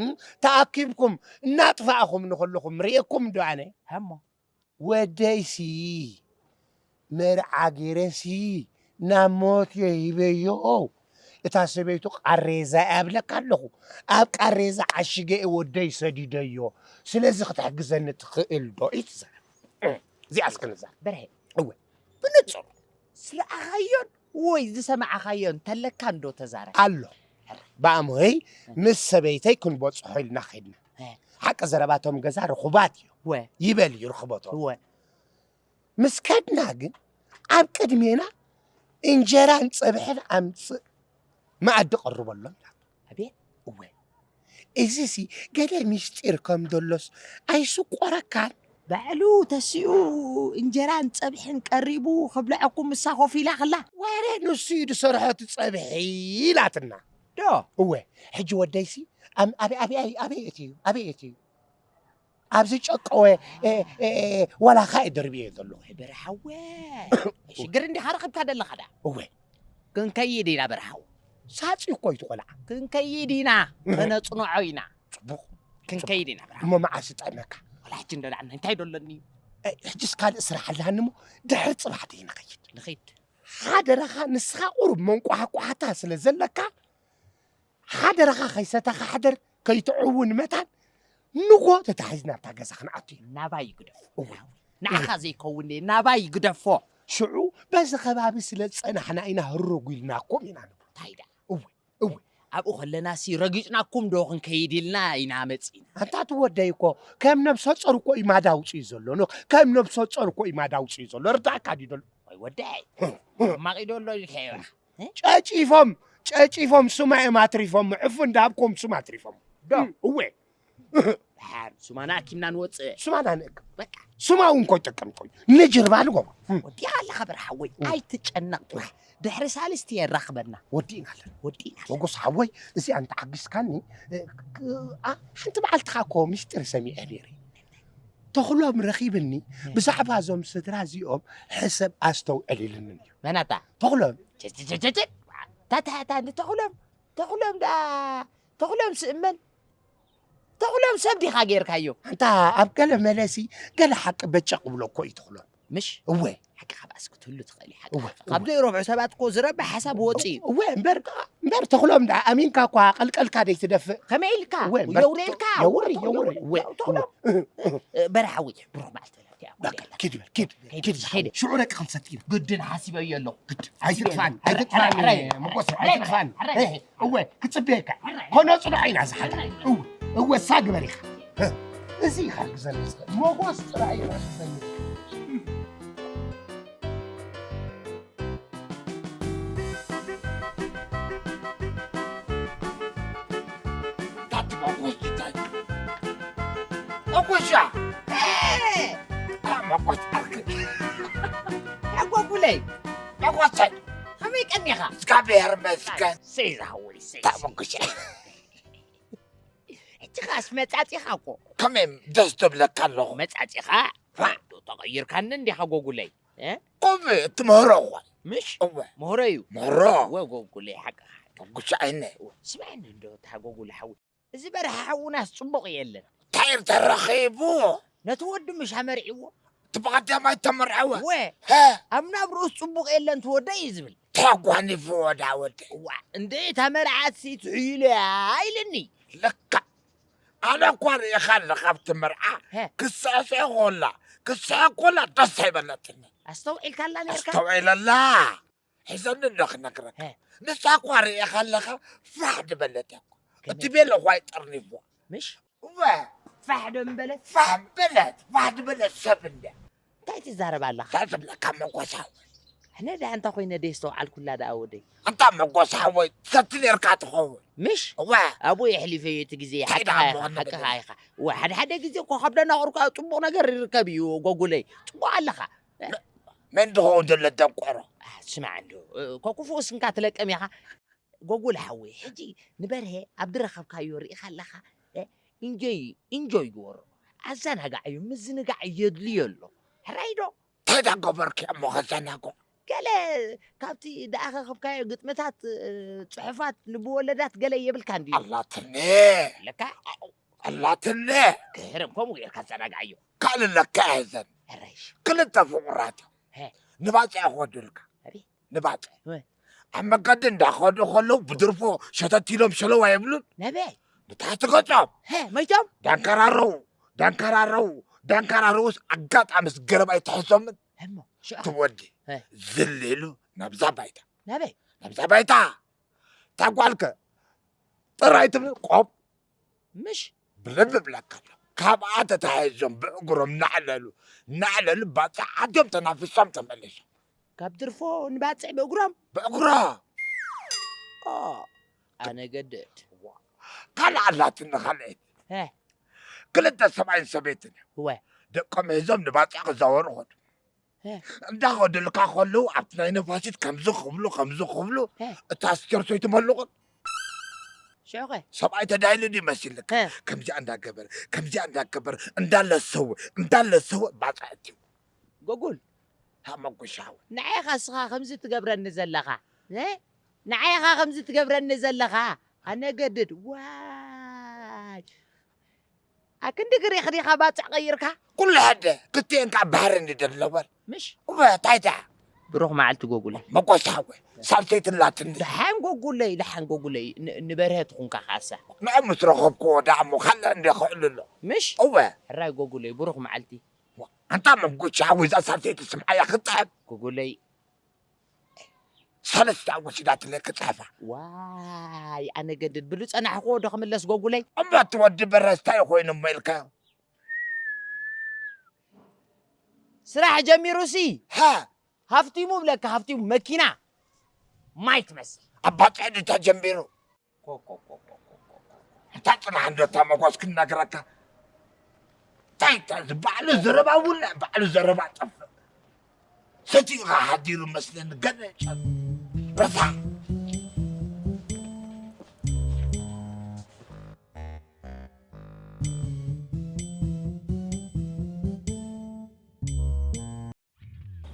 እም? ተኣኪብኩም እናጥፋእኹምኒ ከለኹም ርኤኩም ዶ ኣነ ሀሞ ወደይሲ መርዓ ገይረሲ ናብ ሞት የሂበዮ እታ ሰበይቱ ቃሬዛ እያ ብለካ ኣለኹ ኣብ ቃሬዛ ዓሽገ እየ ወደይ ሰዲደዮ ስለዚ ክትሕግዘኒ ትኽእል ዶ እዩ ትዛረብ እዚኣ እስክንዛር በርሄ እወ ብንጹር ዝረኣኻዮን ወይ ዝሰማዕኻዮን ተለካ እንዶ ተዛረብ ኣሎ ብኣሞይ ምስ ሰበይተይ ክንበፅሖ ኢልና ከድና ሓቂ ዘረባቶም ገዛ ርኹባት እዩ ወ ይበል እዩ ርኽበቶም ወ ምስ ከድና ግን ኣብ ቅድሜና እንጀራን ፀብሕን ኣምፅእ መኣዲ ቀርበሎም ኢላቶ ኣቤት እወ እዚሲ ገለ ሚስጢር ከም ዘሎስ ኣይስቆረካን ባዕሉ ተሲኡ እንጀራን ፀብሕን ቀሪቡ ክብልዐኩም ምሳ ኮፍ ኢላ ከላ ወረ ንሱ እዩ ዝሰርሖ እቲ ፀብሒ ኢላትና ዶ እወ ሕጂ ወደይሲ ኣም- ኣበይ ኣበይ ኣበይ ኣበይ እቲ እዩ ኣበይ እቲ እዩ ኣብዚ ጨቀወ እ፣ እ፣ እ፣ ዋላኻ እዩ ደርብየ ዘለኹ በረሓወ ሽግር እንዲኻ ረኽብካ ደለኻ ዳ እወ ክንከይድ ኢና በረሓው ሳፂ እኮ እዩ ትቆልዓ ክንከይድ ኢና ከነፅንዖ ኢና ፅቡቕ ክንከይድ ኢና በረሓው እሞ መዓስ ይጠዕመካ ወላ ሕጂ እንደላዕና እንታይ ዶ ኣለኒ እ፣ ሕጅስ ካልእ ስራሕ ኣለሃኒ እሞ ድሕሪ ፅባሕ ዶ ይንኸይድ ንኸይድ ሓደራኻ ንስኻ ቁሩብ መንቋሕቋሕታ ስለ ዘለካ ሓደራኻ ከይሰተኻ ሕደር ከይትዕውን መታን ንጎ ተታሒዝ ናብታ ገዛ ክንኣቱ ኢና ናባይ ይግደፎ ንዓኻ ዘይከውን ድየ ናባይ ይግደፎ ሽዑ በዚ ከባቢ ስለ ዝጸናሕና ኢና ህርጉ ኢልናኩም ኢና ንብሎ እንታይ ዳ እወ እወ ኣብኡ ከለናሲ ረጊጽናኩም ዶ ክንከይድ ኢልና ኢና መጺና ኣንታ እቲ ወደይ እኮ ከም ነብሰ ጾር እኮ እዩ ማዳ ኣውፅኡ ዘሎ ኖ ከም ነብሰ ጾር እኮ እዩ ማዳ ኣውፅኡ ዘሎ ርዳእካ ድዩ ዘሎ ወይ ወደይ ማቒዶ ኣሎ ኢልካዮ ጨጪፎም ጨጪፎም ሱማ እዮም ኣትሪፎም ዕፉ እንዳሃብኩም ሱማ ኣትሪፎም ዶ እወ ድሓር ሱማና ኣኪብና ንወፅእ ሱማና ንእክብ በቃ ሱማ እውን እኮ ይጠቅም እኮ እዩ ንጅርባ ንጎማ ወዲኻ ኣለኻ በርሓወይ ኣይትጨነቕ ጥራሕ ድሕሪ ሳልስቲ የራኽበና ወዲእና ኣለና ወዲእና ሞጎስ ሓወይ እዚኣ እንተዓጊስካኒ እ፣ ክ- ኣ፣ ሓንቲ መዓልቲ ከዓ እኮ ምስጢር ሰሚዐ ነይረ ተኽሎም ረኺብኒ ብዛዕባ እዞም ስድራ እዚኦም ሕሰብ ኣስተውዕል ኢልኒ እዩ መናታ ተኽሎም ታታታ ተኽሎም ተኽሎም ዳ ተኽሎም ስእመን ተኽሎም ሰብ ዲኻ ጌርካዮ ኣንታ ኣብ ገለ መለሲ ገለ ሓቂ በጨ ክብሎ እኮ እዩ ተኽሎም ምሽ እወ ሓቂ ካብ ኣስ ክትህሉ ትኽእል እዩ ሓቂ እወ ካብ ዘይረብሑ ሰባት እኮ ዝረብሕ ሓሳብ ወፂ እዩ እወ እምበር እምበር ተኽሎም ዳ ኣሚንካ እኳ ቀልቀልካ ደይትደፍእ ከመይ ኢልካ እወ እምበር የውርየልካ የውሪ የውሪ እወ ተኽሎም በረሓዊ ብሩኽ መዓልቲ በላትያ ኪድ በል ኪድ ኪድ ዝሓወ ሽዑ ደቂ ክንሰቲ ኢና ግድን ሓሲበዮ ኣለኹ ኣይትጥፋኒ ኣይትጥፋኒ ሞጎስ ኣይትጥፋኒ እወ ክፅበየካ ኮነ ፅኑዕ ኢና ዝሓደ እወ እወ እሳ ግበር ኢኻ እዚ ኢኻ ግዘኒ ዝኽእል ሞጎስ ጥራይ ኢና ክሰኒ መጎሻ መጎሻ ኣጎጉለይ መጎሻ ጽቡቅ ቀኒኻ። እስካብሔር መስገን። ሰይ ዝሃወይ፣ ሰይ። ታመጉሽ። ሕጂ ኸኣስ መጻጺኻ እኮ። ከመይ ደስ ትብለካ ኣለኹ። መጻጺኻ? ፋ። ዶ ተቐይርካኒ እንዲኻ ጎጉለይ? እ? ቆብ እቲ ምህሮ እኮ። ምሽ? እወ። ምህሮ እዩ። ምህሮ። እወ ጎጉለይ፣ ሓቅኻ። ተጉሽ ዓይነ። እወ፣ ስምዐኒ እንዶ፣ እታ ጎጉለ ሓዊ። እዚ በረኻ ሓውናስ ጽቡቕ የለን። እንታይ ተረኺቡ? ነቲ ወዲ ምሽ ኣመርዒዎ። እቲ ብቐዳማይ ተመርዐወ። እወ። ሀ? ኣብ ናብርኡስ ጽቡቕ የለን፣ እቲ ወደይ እዩ ዝብል። ተጓኒፍዎ ዳ ወደይ። እዋ፣ እንደ እታ መርዓትሲ ትሕይሉ እያ ኢልኒ። ለካ። ኣነ እኳ ርኢኻ ኣለኻ ኣብቲ መርዓ። ሀ። ክስዕስዕ ኮላ፣ ክስዕስዕ ኮላ ደስ ኣይበለትኒ። ኣስተውዒልካላ ነርካ? ኣስተውዒለላ። ሒዘኒ እንዶ ክነግረካ። ሀ። ንሳ እኳ ርኢኻ ኣለኻ ፋሕ ድበለት እያ እኮ። ከመይ? እቲ ቤሎ እኳ ኣይጠርኒፍዋ። ምሽ? እወ። ፋሕ ዶ ምበለት? ፋሕ በለት፣ ፋሕ ድበለት ሰብ እንደ። እንታይ ትዛረብ ኣለኻ? እንታይ ትብለካ መጎሳዊ? ኣነ ደኣ እንታይ ኮይነ ደይ ዝተውዓልኩላ ደኣ ወደይ? ኣንታ መጎሳዊ፣ ትሰቲ ነርካ ትኸውን። ምሽ? እወ። ኣብኡ የሕሊፈዮ እቲ ግዜ፣ እንታይ ሓቅኻ ደኣ ኢኻ፣ እሞ ሓቅኻ ንብል? ኢኻ። እወ፣ ሓደ ሓደ ግዜ እኮ ካብ ደናቑርካ ጽቡቕ ነገር ይርከብ እዩ ጎጉለይ። ጽቡቕ ኣለኻ። መን ድኸውን ዘሎ ደንቆሮ? አ፣ ስማዕ እንዶ፣ እ፣ ኮ-፣ ክፉእ ስንካ ትለቅም ኢኻ። ጎጉል ሓወይ፣ ሕጂ ንበርሄ ኣብ ድረኸብካዮ ርኢኻ ኣለኻ? እ፣ ኢንጆይ፣ ኢንጆይ ግበሮ። ኣዘናጋዓዮ፣ ምዝንጋዕ የድልዮ ኣሎ። ሕራይ ዶ? እንታይ ዳገበርኪ እሞ ከዘናግዖ? ገለ ካብቲ ደኣኸኸብካዮ ግጥምታት፣ እ፣ ጽሑፋት፣ ልብወለዳት ገለ የብልካን ድዩ? ኣላትኒ። ኣለካ? ኣላትኒ። ክህርም፣ ከምኡ ጌርካ ኣዘናግዓዮ። ካልእ ለካ እየን። ሕራይ። ክልተ ፍቑራት። ሀ። ንባጽዕ ክወዱልካ። ኣቤት። ንባጽዕ። ወ። ኣብ መገዲ እንዳኸዱ ከለዉ ብድርፎ ሸተት ኢሎም ሸለው ኣይብሉን? ነበይ? ንታሕቲ ገጾም። ሀ፣ መይቶም? ዳንከራረው፣ ዳንከራረው፣ ዳንከራረውስ ኣጋጣሚስ ገረብ ኣይትሕዞምን? እሞ፣ ሽዑ? እቲ ወዲ ሀ። ዝል ኢሉ ናብዛ ባይታ። ናበይ? ናብዛ ባይታ። እታ ጓልከ ጥራይ ትብል ቆብ ምሽ? ብልብ እብለካ ኣለኹ። ካብኣ ተታሒዞም ብእግሮም ናዕለሉ፣ ናዕለሉ ባጽዕ ኣትዮም ተናፊሶም ተመሊሶም። ካብ ድርፎ ንባጽዕ ብእግሮም? ብእግሮም። ኦ፣ ኣነ ገድድ። ካልእ ኣላትኒ ካልኣይቲ። ሀ። ክልተ ሰብኣይን ሰበይትን እዮም። እወ። ደቆም ሒዞም ንባጽዕ ክዛወሩ ኸዱ። እ። እንዳኸዱልካ ከለዉ ኣብቲ ናይ ነፋሲት ከምዚ ክብሉ፣ ከምዚ ክብሉ፣ እ። እታ ስቴርሶ ኣይትመልቑን። ሽዑ ኸ? ሰብኣይ ተዳይሉ ድዩ መሲልካ? እ። ከምዚኣ እንዳገበረ፣ ከምዚኣ እንዳገበረ፣ እንዳለሰወ፣ እንዳለሰወ ባጽዕ ኣትዩ። ጎጉል። ሃ መጉሻዊ። ንዓይ ኸ እስኻ ከምዚ ትገብረኒ ዘለኻ? እ? ንዓይ ኸ ከምዚ ትገብረኒ ዘለኻ? ኣነ ገድድ። ዋይ። ኣክንዲ ግሪኽ ዲኻ ባጽዕ ቀይርካ? ኩሉ ሓደ፣ ክልቲኤን ከዓ ባሕሪ እንዲ ደለወን። ምሽ? እወ፣ እንታይ ደኣ? ብሩኽ መዓልቲ ጎጉለ። መጎስ ሓወይ፣ ሳልሰይቲ ኣላትኒ። ደሓን ጎጉለይ፣ ደሓን ጎጉለይ፣ ን-፣ ንበርሀ ትኹንካ ካሳ። ንዑ ምስ ረኸብክዎ ደኣ እሞ ካልእ እንደ ክዕልሎ። ምሽ? እወ። ሕራይ ጎጉለይ፣ ብሩኽ መዓልቲ። ኣንታ መጉሻ ሓወይ፣ እዛ ሳልሰይቲ ስምዓያ ክጥዕም። ጎጉለይ፣ ሰለስተ ወሲዳትለይ ክጽሕፋ። ዋይ፣ ኣነ ገድድ ብሉ ጸናሕክዎ ዶ ክምለስ ጎጉለይ? እሞ እቲ ወዲ በረስ እንታይ ኮይኑ እሞ ኢልካዮ? ስራሕ ጀሚሩሲ። ሃ። ሃፍቲሙ ብለካ፣ ሃፍቲሙ መኪና ማይ ትመስል። ኣባ ጽዕዲ ተጀሚሩ። ኮ፣ ኮ፣ ኮ። እንታ ጽናሕ እንዶ እታ መጓዝ ክነግረካ። እንታይ፣ እንታይ፣ እዚ ባዕሉ ዘረባ እውን ባዕሉ ዘረባ ጠፍእ። ሰቲኡ ሓዲሩ መስለኒ ገለ ጨ-፣ ረሳ።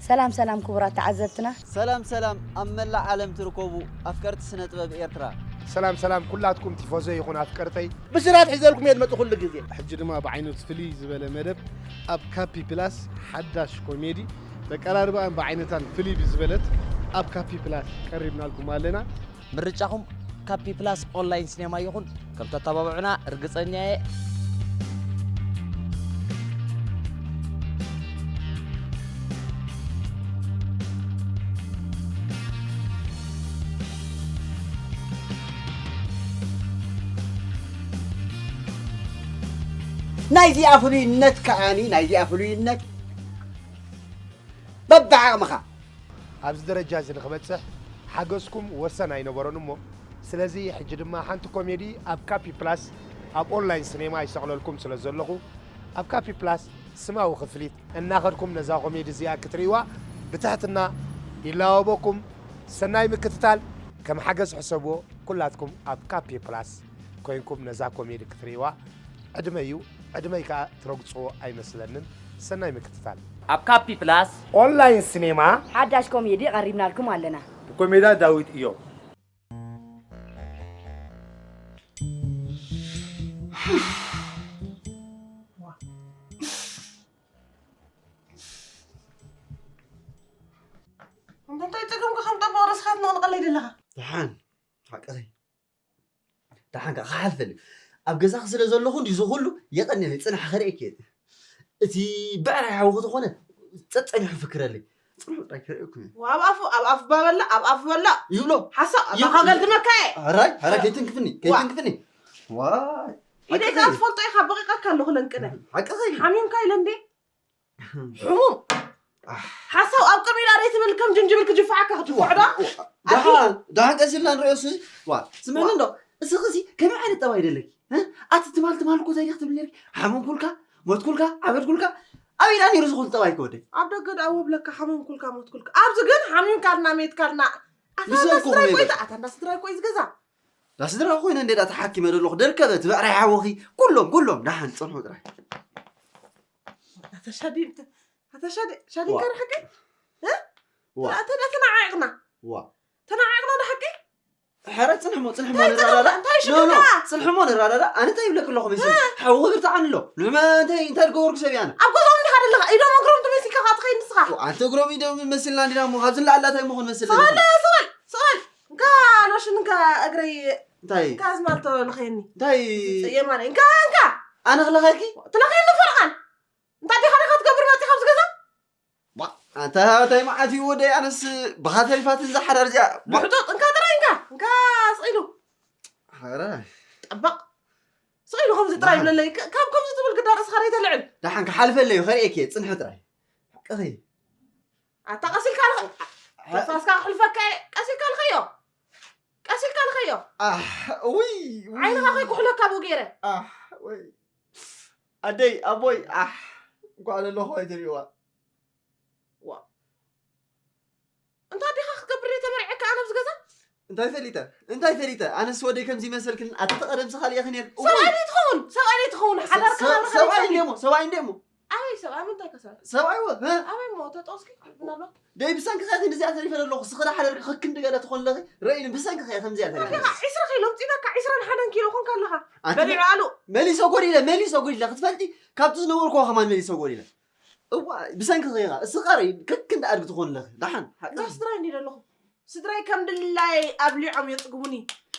ሰላም ሰላም ክቡራት ተዓዘብትና። ሰላም ሰላም ኣብ መላእ ዓለም ትርከቡ ኣፍቀርቲ ስነ ጥበብ ኤርትራ። ሰላም ሰላም ኩላትኩም ቲፎዞ ይኹን ኣፍቀርተይ። ብስራት ሒዘልኩም እየ ዝመጽእ ኩሉ ግዜ። ሕጂ ድማ ብዓይነቱ ፍልይ ዝበለ መደብ ኣብ ካፒ ፕላስ ሓዳሽ ኮሜዲ በቀራርባኣን ብዓይነታን ፍልይ ብዝበለት ኣብ ካፒ ፕላስ ቀሪብናልኩም ኣለና። ምርጫኹም ካፒ ፕላስ ኦንላይን ሲኔማ ይኹን። ከም ተተባብዑና ርግጸኛ እየ። ናይዚኣ ፍሉይነት ከኣኒ፣ ናይዚኣ ፍሉይነት በብዓቕምኻ። ኣብዚ ደረጃ እዚ ንኽበጽሕ ሓገዝኩም ወሰን ኣይነበሮን እሞ፣ ስለዚ ሕጂ ድማ ሓንቲ ኮሜዲ ኣብ ካፒ ፕላስ ኣብ ኦንላይን ሲኔማ ይሰቕለልኩም ስለ ዘለኹ፣ ኣብ ካፒ ፕላስ ስማዊ ክፍሊት እናኸድኩም ነዛ ኮሜዲ እዚኣ ክትርእይዋ ብትሕትና ይላወበኩም። ሰናይ ምክትታል። ከም ሓገዝ ሕሰብዎ። ኩላትኩም ኣብ ካፔ ፕላስ ኮይንኩም ነዛ ኮሜዲ ክትርእይዋ ዕድመ እዩ። ዕድመይ ከኣ ትረግጽዎ ኣይመስለንን። ሰናይ ምክትታል። ኣብ ካፒ ፕላስ ኦንላይን ሲኔማ ሓዳሽ ኮሜዲ ቀሪብናልኩም ኣለና። ብኮሜዳ ዳዊት እዮም። እንታይ ጸገምካ ከም ጠባቕ ርእስኻ ትነቕንቐለይ ዘለኻ? ደሓን፣ ሓቀይ። ደሓን ከኣ ክሓልፈኒ። ኣብ ገዛኺ ስለ ዘለኹ እንዲ እዚ ኩሉ የቐንየለይ፣ ጽናሕ ከርእየኪ እየ። እቲ ብዕራይ ሓውኺ ተኾነ ጸጸኒሑ ፍክረለይ። ጽንሑ ጥራይ ከርእየኩም እየ። ኣብ ኣፉ፣ ኣብ ኣፉ ባበላ፣ ኣብ ኣፉ በላ። ይብሎ። ሓሳብ፣ ይብሎ። ኣባኻ ገልድመካ እየ። ኣራይ፣ ኣራይ፣ ከይትንክፍኒ፣ ዋ። ከይትንክፍኒ። ዋይ። ኢደይ ሓቂ ከኣ ከይ? ትፈልጦ ኢኻ፣ በቂቐካ ኣለኹ ለንቅነ። ሓቂ ከይ? ሓሚምካ ኢለ እንዴ? ሕሙም። ኣህ። ሓሳብ ኣብ ቅድሚ ኢላ ደይ ትብል ከም ጅንጅብል ክጅፍዓካ ክትጅፍዖ ዶ? ዋ፣ ዋ፣ ኣቲ ደሓን፣ ደሓን ቀስ ኢልና ንሪኦ እሱ። ዋ፣ ስምዕኒ ዋ። እንዶ፣ እስኺ ሲ ከመይ ዓይነት ጠባይ ደለኪ? እ? ኣቲ ትማል፣ ትማል እኮ እንታይ ዲኺ ትብል ነርኪ? ሓመምኩልካ፣ ሞትኩልካ፣ ዓበድኩልካ። ኣበይ ኢላ ነይሩ እዚ ኩሉ ጠባይ ከ ወደይ? ኣብ ደገ ደኣ ወብለካ ሓመምኩልካ፣ ሞትኩልካ። ኣብዚ ግን ሓሚምካልና፣ ሜትካልና። ኣታ ምስ እንዳ መን ኮ ስድራይ ኮይነ ኮይታ፣ ኣታ እንዳ ስድራይ ኮይ ዝገዛ። እንዳ ስድራ ኮይነ እንደ ዳ ተሓኪመ ደለኹ፣ ደርከበ፣ ትበዕራይ ሓወኺ፣ ኩሎም፣ ኩሎም፣ ደሓን ጽንሑ ጥራይ። ኣታ ሻዲ፣ ኣታ ሻዲ፣ ሻዲ ዋ። ከርሕቂ? እ? ዋ። ኣታ ዳ ተናዓቕና። ዋ። ተናዓቕና ዶ ሓቂ? ሕረ ጽንሕሞ፣ ጽንሕሞ እንታይ ንራዳዳ። ጽንሕሞ? እንታይ ኖ፣ ኖ፣ ሽግርካ? ጽንሕሞ ንራዳዳ። ኣነ እንታይ ይብለክ ኣለኹ መሲል? እ? ሓዊ ክብር ተዓኒ ኣሎ። ንመ-፣ እንታይ፣ እንታይ ዝገበርኩ ሰብ እየ ኣነ? ኣብ ገዛኦም እንዲኻ ደለኻ። ኢዶም እግሮም ተመሲልካ ኸዓ ትኸይድ ንስኻ። ዋ፣ ኣንተ እግሮም ኢዶም መሲልና እንዲና እሞ፣ ካብዚ ንላዕሊ እንታይ ምኾን መሲል ስቕ በል፣ ኣለኹ? ስቕ በል፣ ስቕ በል። እንካ ሎሽን እንካ እግረይ እንታይ? እንካ ኣዝማልቶ ለኸየኒ። እንታይ? የማነይ። እንካ፣ እንካ። ኣነ ክለኸኪ? ትለኸየኒ ፈርቓን። እንታይ ዲኻ ዲኻ ትገብር መፂኻ ኣብዚ ገዛ? ባ፣ ኣንታ እንታይ መዓት እዩ ወደይ፣ ኣነስ ብኻ ተሪፋት እዛ ሓዳር እዚኣ። ባ። ምሕጡጥ፣ እንካ ጥራይ እንካ፣ እንካ ስቕ ኢሉ። ሓራይ። ጠባቕ። ስቕ ኢሉ ከምዚ ጥራሕ ይብለለይ። ከ-፣ ካብ ከምዚ ትብል ግዳ ርእስኻ ደይተልዕል። ደሓን ክሓልፈለይ እዩ፣ ከርእየኪ እየ፣ ጽንሒ ጥራይ። ሓቅኺ። ኣታ ቀስ ኢልካ ልኸ-፣ ሓ-፣ ትንፋስካ ክሕልፈካ እየ። ቀስ ኢልካ ልኸዮ። ቀስ ኢልካ ልኸዮ። ኣሕ፣ ውይ፣ ውይ። ዓይንኻ ከይኩሕለካ ብኡ ገይረ። ኣሕ፣ ወይ። ኣደይ፣ ኣቦይ፣ ኣሕ፣ እንኳዕ ለለኹ ኣይትሪእዋ። ዋ። እንታይ ዲኻ ክትገብር ደይ ተመርዒካ ኣነ ኣብዚ ገዛ? እንታይ ፈሊጠ? እንታይ ፈሊጠ? ኣነስ ወደይ ከምዚ ይመሰልክን ኣቲ ተቐደምሲ ካልእ ኢኺ ነይር። እዋይ። ሰብኣይ ደይ ትኸውን? ሰብኣይ ደይ ትኸውን? ሓዳርካ ሰ-፣ ናብርኻ ሰብኣይ ደይ እንዴሞ? ሰብኣይ እንዴሞ? ኣበይ ሰብኣይ? ምንታይ ከ ሰብኣይ? ሰብኣይ ወ-፣ እ? ኣበይ እሞ ተጠውስኪ? ምናልባት? ደይ ብሰንኪ ከ ክንዲዚኣ ተሪፈ ዘለኹ። ስኽዳ ሓደርኪ ክክንዲ ገለ ትኾን ለኺ። ረኢኒ ብሰንኪ ከ ከምዚኣ ተሪፈ። እንታይ ዲኻ? ዒስራ ኪሎ ኣምጺእናካ፣ ዒስራን ሓደን ኪሎ ኾንካ ኣለኻ። ኣቲ በሊዑ ኣሉ። መሊሰ ጎዲለ፣ መሊሰ ጎዲለ። ክትፈልጢ፣ ካብቲ ዝነበርኩዎ ከማን መሊሰ ጎዲለ። እዋ፣ ብሰንኪ ኸይኻ፣ እስኻ ርኣይ፣ ከክንዲ ኣድጊ ትኾን ኣለኺ። ደሓን፣ ሓቂ። እዛ ስድራይ እንዲ ዘለኹ። ስድራይ ከም ድላየይ ኣብሊዖም የጽግቡኒ።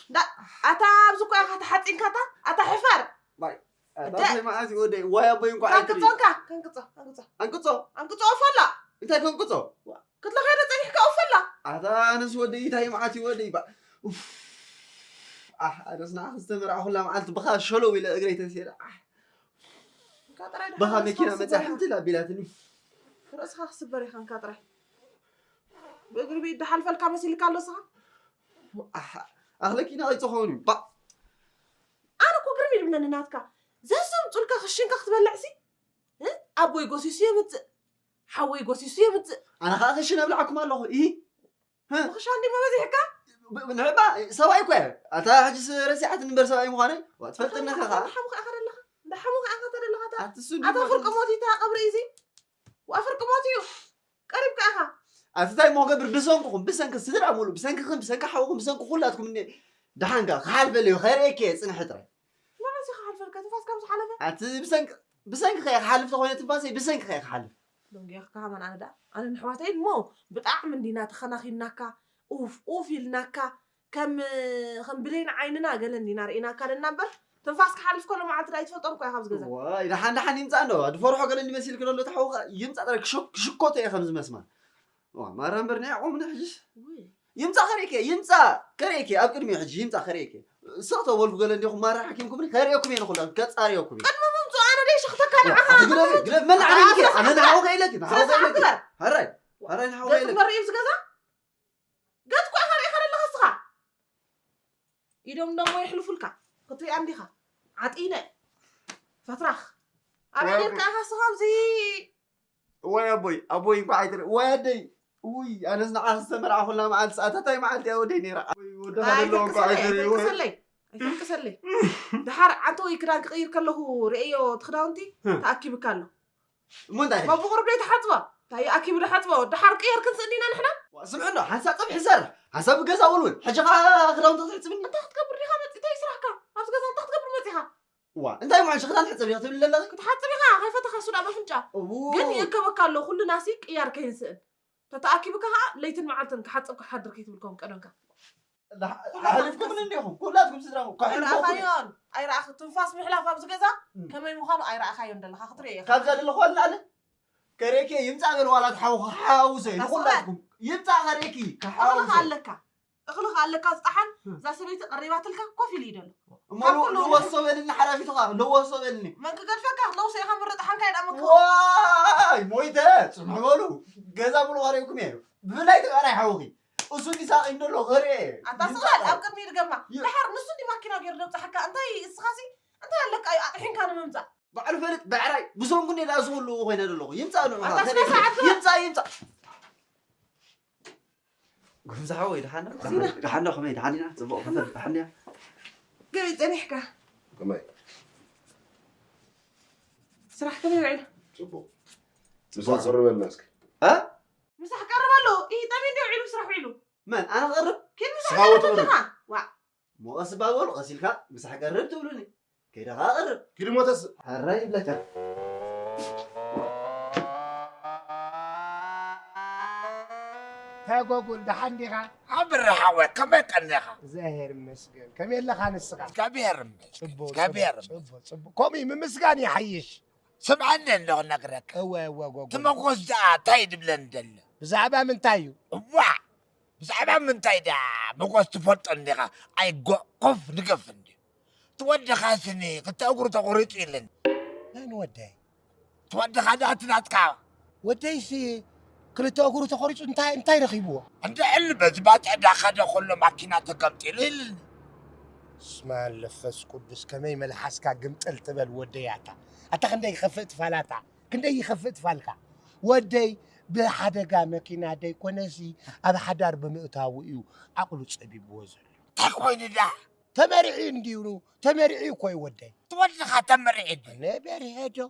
እንዳ-፣ ኣታ ኣብዚ እኮ ኢኻ ተሓጺንካ፣ ኣታ፣ ኣታ ሕፈር። ባይ፣ ኣታ እደ-፣ እንታይ መዓት እዩ ወደይ? ዋይ ኣቦይ እንኳዕ ኣይትርኢ። ከንቅጾ እንካ፣ ከንቅጾ፣ ከንቅጾ። ኣንቅጾ? ኣንቅጾ፣ ኦፈላ። እንታይ ከንቅጾ? ዋ፣ ክትለኸዮ ዶ ጸኒሕካ፣ ኦፈላ? ኣታ ኣነስ ወደይ እንታይ መዓት እዩ ወደይ? ባ-፣ ኡፍ። ኣሕ፣ ኣነስ ንዓኺ ዝተመርዓኹላ መዓልቲ ብኻ ሸለው ኢለ እግረይ ተሲረ። ኣሕ። እንካ ጥራይ ብኻ ደሓን መኪና ርእስኻ መጻ ስበር ኢኻ። ሓንቲ ላቢላትኒ። ርእስኻ ክስበር ኢኻ እንካ ጥራይ። ብእግሪ ብኢድ ድሓልፈልካ መሲልካ ኣሎ እስኻ? ኣሕ፣ ኣኽለኪና ኣይጽኸውን እዩ። ባ-፣ ኣነ እኮ ግርም ይብለኒ ናትካ። ዘዘምጹልካ ክሽንካ ክትበልዕሲ? እ? ኣቦይ ጎሲሱ የምጽእ። ሓወይ ጎሲሱ የምጽእ። ኣነ ኸኣ ክሽነ ኣብልዓኩም ኣለኹ። ኢሂ። ህ? ብኽሻ እንዲሞ በዚሕካ? ብ-፣ ብ-፣ ንዕባ ሰብኣይ እኮ እየ። ኣታ ሕጂስ ረሲዓትኒ እምበር ሰብኣይ ምዃነይ? ዋ፣ ትፈልጥኒ ኣታ ኢኻ ኸዓ። እንዳ ሓሙኻ ኢኻ ደለኻ? እንዳ ሓሙኻ ኢኻ ተደለኻ? ኣታ፣ ኣቲ እሱ ኣታ እንዲሞ ፍርቂ ሞት እዩ፣ እታ ቀብሪ እዩ እዚ። ዋ፣ ፍርቂ ሞት እዩ። ቀሪብካ ኢኻ። ኣቲ እንታይ እሞ ገብር ብሰንክኹም፣ ብሰንኪ ስድራ ሙሉእ፣ ብሰንክኽን፣ ብሰንኪ ሓውኹም፣ ብሰንኪ ኩላትኩም እኒ ደሓንካ ክሓልፈለይ እዩ፣ ከርእየኪ እየ፣ ጽንሒ ጥራይ። መዓስ እዩ ክሓልፈልካ? ትንፋስካ ምስ ሓለፈ? ኣቲ ብሰንኪ፣ ብሰንኪ ከ ክሓልፍ ተኾይነ ትንፋሰይ፣ ብሰንኪ ከ ክሓልፍ። ደንጉየካ ከማን ኣነ ደኣ። ኣነን ኣሕዋተይን እሞ ብጣዕሚ እንዲና ተኸናኺንናካ፣ ኡፍ ኡፍ ኢልናካ፣ ከም፣ ከም ብሌን ዓይንና ገለ እንዲና ርኢናካ ኣለና እምበር፣ ትንፋስ ክሓልፍ ከሎ መዓልቲ ደኣ ኣይትፈልጦን እኮ ኢኻ ኣብዚ ገዛ። ዋይ፣ ደሓን ደሓን ይምጻእ እንዶ። ድፈርሖ ገለ እንዲ መሲልኪ ዘሎ ተሓውኻ ይምጻእ ጥራይ ክሸ-፣ ክሽኮቶ እየ ከምዚ መስማ። ዋ፣ ማራ እምበር ናይ ዓቕሞም ሕጅስ። ውይ። ይምጻእ ከርእየኪ፣ ይምጻእ ከርእየኪ፣ ኣብ ቅድሚኡ ሕጂ ይምጻእ ከርእየኪ። ስቕ ተበልኩ ገለ እንዲኹም ማራ ሓኪምኩምኒ፣ ከርእየኩም እየ ንኹላትኩም፣ ከጻርየኩም እየ። ቅድሚ ምምጽኡ ኣነ ደይ ሸኽተካ ዋ፣ ንዓኻ። ኣቲ ግደፊ፣ ግደፊ፣ መን ንዓኻ ኢለኪ? ኣነ ንሓውካ ኢለኪ፣ ንሓውካ ስነ ስርዓት ኢለኪ። ግበር። ሃራይ፣ ሃራይ ንሓውካ ገጽ ኢለኪ። መርኢብ ዝገዛ? ገጽ እኮ ኢኻ ርኢኻ ዘለኻ እስኻ። ኢዶም ደሞ የሕልፉልካ። ክትሪኣ እንዲኻ። ዓጢነ። ፈትራኽ። ኣበይ ወይ ኔርካ ኢኻ እስኻ ኣብዚ? ወይ ኣቦይ፣ ኣቦይ እንኳዕ ኣይትርኢ-፣ ወይ ኣደይ። ውይ ኣነስ ንዓ ዝተመርዓኹላ መዓልቲ ሰዓታታይ መዓልቲ እያ ወደይ ነይራ። ውይ ወደኻ ኣይ፣ ደለዎ እንኳ ተንቅሰለይ፣ ኣይገርይ ወይ። ኣይተንቅሰለይ፣ ኣይተንቅሰለይ። ድሓር ዓንተ ወይ ክዳን ክቕይር ከለኹ ርእዮ እቲ ክዳውንቲ ህ። ተኣኪብካ ኣሎ። እሞ እንታይ? በብቑሩብ ደይ ተሓጽቦ? እንታይ ኣኪቡ ደሓጽቦ? ድሓር ቅየር ክንስእን ኢና ንሕና? ዋ፣ ስምዑ እንዶ፣ ሓንሳብ ጸብሒ ሰርሕ፣ ሓንሳብ ገዛ ውልውል። ሕጂ ኸኣ ክዳውንቲ ክትሕጽብኒ? እንታይ ክትገብር ዲኻ መጺ-? እንታይ ስራሕካ? ኣብዚ ገዛ እንታይ ክትገብር መጺኻ? ዋ፣ እንታይ እሞ ሕጂ ክዳን ሕጸብ ኢኺ ትብሊ ዘለኺ? ክትሓጽብ ኢኻ፣ ከይፈተኻ ሱዳ በፍንጫ። እዉ። ግን ይእከበካ ኣሎ፣ ኩሉ ናሲ ቅያር ከይንስእን። ተተኣኪብካ ኸኣ ለይትን መዓልትን ክሓጽብ ክሓድር ከይትብል ከም ቀደምካ። ኣሕሊፍኩምን እንዲኹም፣ ኩላትኩም ስድራኹም። ከሕልፎኩም። ኣይረኣኻዮን፣ ኣይረኣኽ-፣ ትንፋስ ምሕላፍ ኣብዚ ገዛ እም። ከመይ ምዃኑ ኣይረኣኻዮን ዘለኻ፣ ክትርእዮ ኢኻ። ካብዛ ዘለኹ ኣለ ኣለ። ከሬኪ ይምጻእ በል ዋላ ትሓውኹ፣ ሓውሰ፣ ኣታ ንኹላትኩም። ይምጻእ ከሬኪ፣ እኽሊ ክሓውሰ። ከኣለካ። እኽሊ ከኣለካ ዝጠሓን፣ እም። እዛ ሰበይቲ ቀሪባትልካ ኮፍ ኢሉ እዩ ዘሎ። እሞ ካብ ሉ-፣ ኩሉ ልወሶ በልኒ ሓላፊትኻ፣ ልወሶ በልኒ። መን ክገድፈካ? ክትለውሶ ኢኻ ምርጥ ሓንካ ይዳ መክሮ። ዋይ፣ ሞይተ፣ ጽንሑ በሉ። ገዛ ሙሉ ቀሪብኩም እየ። ብፍላይ ተጋራይ ሓውኺ። እሱ እንዲ ሳቒ እንደሎ ክርኢ። ኣታ ስቕ በል፣ ኣብ ቅድሚ ይድገማ። ዩ- ድሓር ንሱ እንዲ ማኪና ገይሩ ደብጽሓካ። እንታይ እስኻሲ? እንታይ ኣለካ እዩ ኣጥሒንካ ንምምጻእ? ባዕሉ ፈልጥ ብዕራይ። ብሰንኩ እንዲ ዳኣ ዝኹሉ ኮይነ ዘለኹ። ይምጻእ ንዑ። ኣታ ስነ ስርዓት ግበር። ይምጻእ፣ ይምጻእ። ጉምዛ ሓወይ፣ ደሓን ዶ? ሲና። ደሓን ዶ? ከመይ? ደሓን ኢና? ጽቡቕ፣ ከመይ? ደሓን እያ? ገበይ ጸኒሕካ? ከመይ? ስራሕ ከመይ ውዒሉ? ጽቡቕ። ጽቡቕ። ምሳሕ ቅርበልና እስኪ። እ? ምሳሕ ቀርብ ኣሎ። ይህ ጠሚ እንዲ ውዒሉ ስራሕ ውዒሉ። መን? ኣነ ክቐርብ? ኪድ ምሳሕ ስኻ ቀርብ ወትቕርብ። ኣለኻ? ዋ። ሞቐስ እባ በሉ፣ ቀስ ኢልካ ምሳሕ ቀርብ ትብሉኒ። ከይደ ኸኣ ቀርብ። ኪድ ሞተስ። ሕራይ ይብለካ። እንታይ ጎጉል፣ ደሓን ዲኻ? ኣብረ ሓወይ፣ ከመይ ቀኒኻ? እግዚኣብሔር ይመስገን። ከመይ ኣለኻ ንስኻ? እግዚኣብሔር ይመስገን። ጽቡቕ፣ እግዚኣብሔር ጽቡቕ፣ ይመስገን። ጽቡቕ፣ ጽቡቕ። ከምኡ እዩ፣ ምምስጋን ይሓይሽ። ስምዓኒ ኣለኹ ነግረካ። እወ፣ እወ፣ ጎጎ። እቲ መጎስ ደኣ እንታይ ድብለኒ ደሎ? ብዛዕባ ምንታይ እዩ? እዋእ! ብዛዕባ ምንታይ ደኣ መጎስ ትፈልጦ እንዲኻ? ኣይጎ-፣ ኮፍ ንገፍ እንዲ። እቲ ወድኻ ስኒ ክልተ እግሩ ተቖሪጹ ኢለኒ። መን ወደይ? እቲ ወድኻ ደኣ እቲ ናትካ? ወደይሲ ክልተ እግሩ ተቖሪጹ እንታይ፣ እንታይ ረኺብዎ? እንድዕል በዚ ባጽዕ ዳኸደ ከሎ ማኪና ተገምጢሉ ኢልኒ። ስማ ለፈስ ቅዱስ፣ ከመይ መልሓስካ ግምጥል ትበል ወደይ ኣታ። ኣታ ክንደይ ይኸፍእ ትፋል ኣታ፣ ክንደይ ይኸፍእ ትፋልካ። ወደይ ብሓደጋ መኪና ደይኮነሲ ኣብ ሓዳር ብምእታዉ እዩ ዓቕሉ ጸቢብዎ ዘሎ። እንታይ ኮይኑ ደኣ? ተመሪዒ እንድዩ፣ ተመሪዒ እኮ እዩ ወደይ። እቲ ወድኻ ተመሪዒ ድዩ? ኣነ በሪሀ ዶ?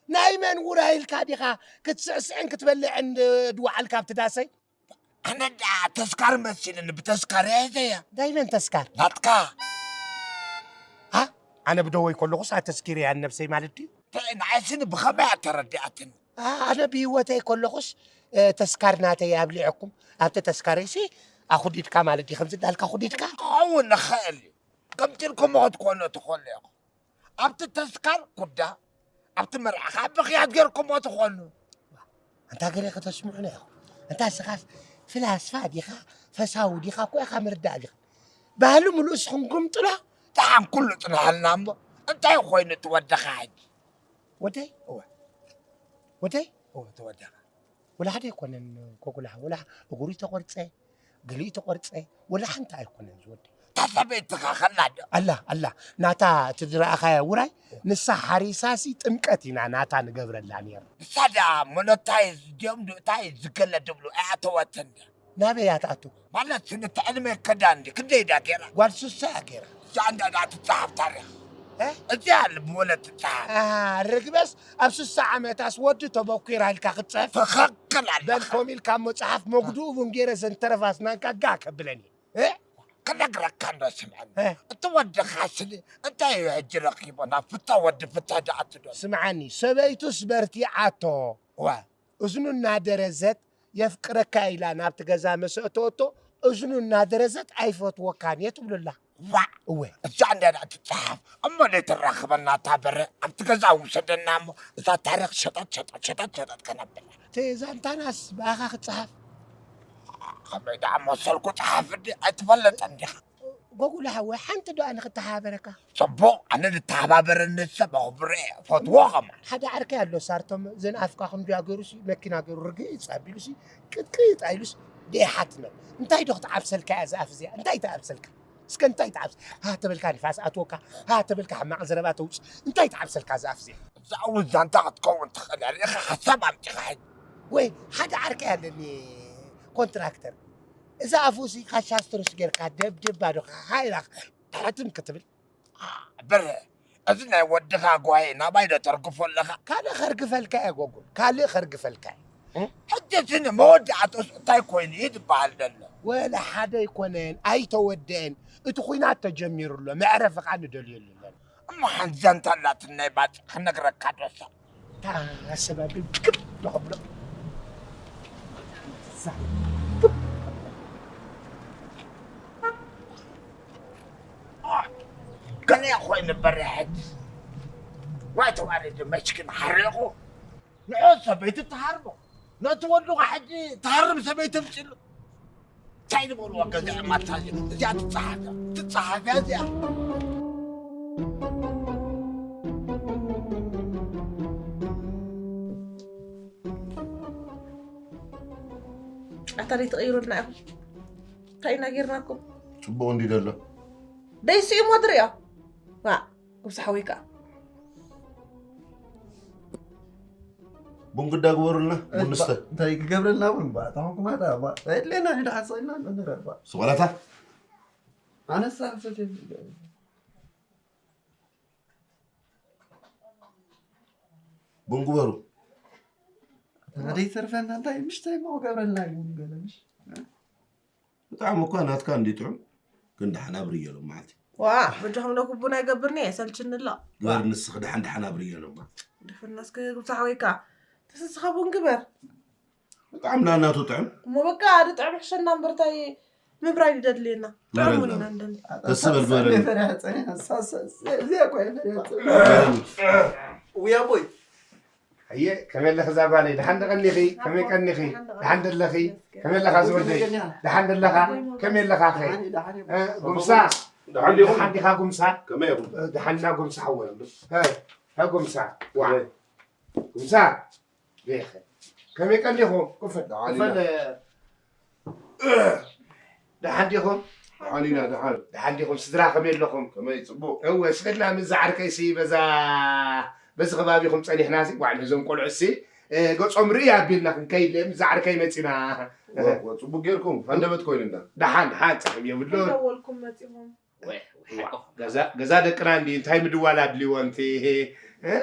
ናይ መን ውራይ ኢልካ ዲኻ ክትስዕስዕን ክትበልዕን ድወዓልካ ኣብቲ ዳሰይ? ኣነ ደኣ ተስካር መሲልኒ፣ ብተስካር እየ ዘያ። ናይ መን ተስካር? ናትካ። ኣ? ኣነ ብደወይ ከለኹስ ኣተስኪረያ ነብሰይ ማለት ድዩ? ተ-፣ ንዓይ ስኒ ብኸመይ እያ ተረዲኣትኒ? ኣ-፣ ኣነ ብህይወተይ ከለኹስ፣ እ፣ ተስካር ናተይ ኣብሊዐኩም፣ ኣብቲ ተስካረይሲ ኣኹዲድካ ማለት ድዩ? ከምዚ እንዳልካ ኹዲድካ? ክኸውን ይኽእል እዩ። ከምቲ ኢልኩሞ ክትኮኑ ትኽእሉ ኢኹም። ኣብቲ ተስካር ኩዳ፣ ኣብቲ መርዓ ኸዓ ብኽያት ጌርኩሞ ትኾኑ። ኣንታ ገለ ከተስምዑና ኢኹም። ኣንታ እስኻስ ፍላስፋ ዲኻ፣ ፈሳዊ ዲኻ እኮ ኢኻ ምርዳእ ዲኻ። ባህሊ ምሉእስ ክንግምጥሎ። ደሓን ኩሉ ጽንሐልና እሞ፣ እንታይ ኮይኑ እቲ ወድኻ ሕጂ? ወደይ? እወ። ወደይ? እወ፣ እቲ ወድኻ። ወላ ሓደ ኣይኮነን ኮጉላሕ፣ ወላ እግሩ ተቖርጸ፣ ገሊኡ ተቖርጸ፣ ወላ ሓንቲ ኣይኮነን ዝወዲ። እታ ሰበይትኻ ኸላ ዶ? ኣላ፣ ኣላ፣ ናታ እቲ ዝረኣኻያ ውራይ፣ ንሳ ሓሪሳሲ ጥምቀት ኢና ናታ ንገብረላ ነይርና። ንሳ ደኣ ሞነታይዝ ድዮም ዶ እንታይ ዝገለ ድብሉ ኣይኣተወትን ድያ? ናበይ እያ ትኣቱ? ማለት ስንት ዕድመ ከዳ እንዲ ክንደይ ድያ ገይራ? ጓል ሱሳ እያ ገይራ። እዛ እንዳ ደኣ ትጸሓፍ ታሪኽ። እ? እዚኣ ልብወለድ ትጸሓፍ። ኣሃ፣ ርግበስ ኣብ ሱሳ ዓመታስ ወዲ ተበኲራ ኢልካ ክትጽሕፍ? ትኽክል ኣለኻ። በል ከምኡ ኢልካ እሞ ጸሓፍ፣ መጉድኡ እውን ገይረ ዘንተረፋስ ናንካ ጋህ ከብለኒ። እ? ክነግረካ እንዶ ስምዐኒ። እ? እቲ ወድኻ ስኒ እንታይ እዩ ሕጂ ረኺቡ? ናብ ፍታ ወዲ ፍታ ደኣ ትዶ? ስምዓኒ፣ ሰበይቱስ በርቲዓቶ። እዋ። እዝኑ እናደረዘት የፍቅረካ ኢላ ናብቲ ገዛ መሰእተወቶ፣ እዝኑ እናደረዘት ኣይፈትወካን እየ ትብሉላ። ዋዕ! እወ። እዛ እንዳ ትጸሓፍ እሞ ዘይትራኽበና እታ በረ ኣብቲ ገዛ ውሰደና እሞ እዛ ታሪኽ ሸጠጥ ሸጠጥ ሸጠጥ ሸጠጥ ከነብላ። እቲ ዛንታናስ ብኣኻ ክጸሓፍ? ከመይ ደኣ መሰልኩ ጸሓፍ እንዲ ኣይትፈልጥን ዲኻ? ጎጉላ ሓወይ፣ ሓንቲ ዶ ኣነ ክተሓባበረካ? ጽቡቕ፣ ኣነ ዝተሓባበረኒ ሰብ ኣኽብሮ እየ፣ እፈትዎ ከማን። ሓደ ዓርከይ ኣሎ ሳርቶም፣ ዘንኣፍካ ክንድያ ገይሩሲ፣ መኪና ገይሩ ርግጽ ኣቢሉሲ፣ ቅጥቅጥ ኣኢሉስ፣ ደይሓትነ። እንታይ ዶ ክትዓብሰልካ እያ እዛ ኣፍ እዚኣ? እንታይ ትዓብሰልካ? እስከ እንታይ ትዓብስ? ሃ ተበልካ ንፋስ ኣትወካ፣ ሃ ተበልካ ሕማቕ ዘረባ ተውጽእ። እንታይ ትዓብሰልካ እዛ ኣፍ እዚኣ? እዛ እውን ዛንታ ክትከውን ትኽእል እያ። ርኢኻ ሓሳብ ኣምጺኻ ሕጂ። ወይ ሓደ ዓርከይ ኣለኒ፣ ኮንትራክተር። እዛ ኣፉሲ ካሻስትሮስ ጌርካ ደብድባ ዶ ሃይራ ትሕትም ክትብል? በረ፣ እዚ ናይ ወድኻ ጓየ ናባይ ዶ ተርግፎ ኣለኻ? ካልእ ከርግፈልካ እየ ጎጉል፣ ካልእ ከርግፈልካ እየ። እ? ሕጂ እቲ ንመወዳእታኡስ እንታይ ኮይኑ እዩ ዝበሃል ዘሎ? ወላ ሓደ ኣይኮነን፣ ኣይተወደአን። እቲ ኲናት ተጀሚሩ ኣሎ፣ መዕረፊ ኸኣ ንደልየሉ ኣለና። እሞ ሓንቲ ዛንታ ኣላትኒ ናይ ባጽዕ ክነግረካ ዶ? እታ ኣሰባብል ግብ ንኸብሎ። ገለ ኮይኑ በርሐት። ዋይ ተዋረደ መስኪን ሓሪቑ። ንዑ ሰበይቲ ትሃርሞ። ነቲ ወዱ ኸዓ ሕጂ ትሃርም ሰበይቲ ኣምጺሉ። እንታይ ዝበልዎ ገዛ እያ ማታ እዚኣ? እዚኣ ትጸሓፍ እያ። ትጸሓፍ እያ እዚኣ። ኣታ ደይ ትቕይሩልና ኢኹም? እንታይ ኢና ጌርናኩም? ጽቡቕ እንዲ ደሎ። ደይ ስኢሞ ድርእዮ። ዋ፣ ጉብሳ ሓወይ ከኣ። ቡን ግዳ ግበሩልና፣ ቡን ንስተ። እንታይ ክገብረልና ቡን ባ? ታኹም ኩማታ ባ? ኣይድሌና፣ ንድሓር ሰኢልና ንነረ ባ። ስቆላታ? ኣነሳ ሰተ ቡን ግበሩ። ታዲያ ይተርፈና እንታይ ምሽታይ ሞ ገብረልና እዩ ገለ ምሽ? ብጣዕሚ እኳ ናትካ እንዲ ጥዑም፣ ግን ደሓን ኣብርዮ ሎም መዓልቲ። ዋ፣ በጃኹም ዶ ክቡን ኣይገብርኒ፣ የሰልችኒ ኣሎ። ግበር ንስኺ ደሓን ደሓን ኣብርዮ ሎም መዓልቲ። ድፍና እስከ ጉብሳ ሓወይካ፣ ተስስኻ ቡን ግበር። ብጣዕሚ ናናቱ ጥዕም። እሞ በቃ፣ ኣደ ጥዕም ሕሸና እምበር እንታይ ምብራይ ድደድልየና? ጥዕም ምብራይ እውን ኢና ንደሊ። ደስ በል በለኒ። ፈሪሃ ጸኒሓ፣ ሳ-፣ ሳ-፣ ሳ-፣ እዚኣ እኮ እየ ፈሪሃ ጸኒሓ። በለኒ። ውይ ኣቦይ። ኣየ፣ ከመይ ኣለኺ እዛ ጓለይ? ደሓን ዶ ቀኒኺ? ከመይ ቀኒኺ? ደሓን ዶ ኣለኺ? ከመይ ኣለኻ ዝወደይ? ደሓን ዶ ኣለኻ? ከመይ ኣለኻ ኣኸይ? ደሓን እየ፣ ደሓን እየ። እ፣ ጉምሳ? ደሓን ዲኹም? ደሓን ዲኻ ጉምሳ? ከመይ ኢኹም? እ፣ ደሓንና ጉምሳ ሓወይ። እ፣ እ፣ ጉምሳ። ዋ። ከመይ? ጉምሳ? ሬኸ። ከመይ ቀኒኹም? ክፈል፣ ደሓን ክፈል፣ ኢና። እ፣ ደሓን ዲኹም? ደሓን ኢና፣ ደሓን። ደሓን ዲኹም? ስድራ ከመይ ኣለኹም? ከመይ፣ ጽቡቕ? እወ፣ እስኺ ኢልና ምስ ዝዓርከይሲ በዛ፣ በዚ ከባቢኹም ጸኒሕናሲ፣ ዋዕ፣ ነዞም ቆልዑሲ፣ እ፣ ገጾም ርእይ ኣቢልና ክንከይድ ምስ ዝዓርከይ መጺና። ወ-፣ ወ-፣ ጽቡቕ ጌርኩም፣ ሃንደበት ኮይኑና። ደሓን፣ ደሓን፣ ጸገም የብሉን። እንዳወልኩም መጺኹም። ወይ፣ ወይ፣ ዋ፣ ሓቅኹም። ገዛ፣ ገዛ ደቅና እንዲ እንታይ ምድዋል ኣድልይዎ እንቲ? እ?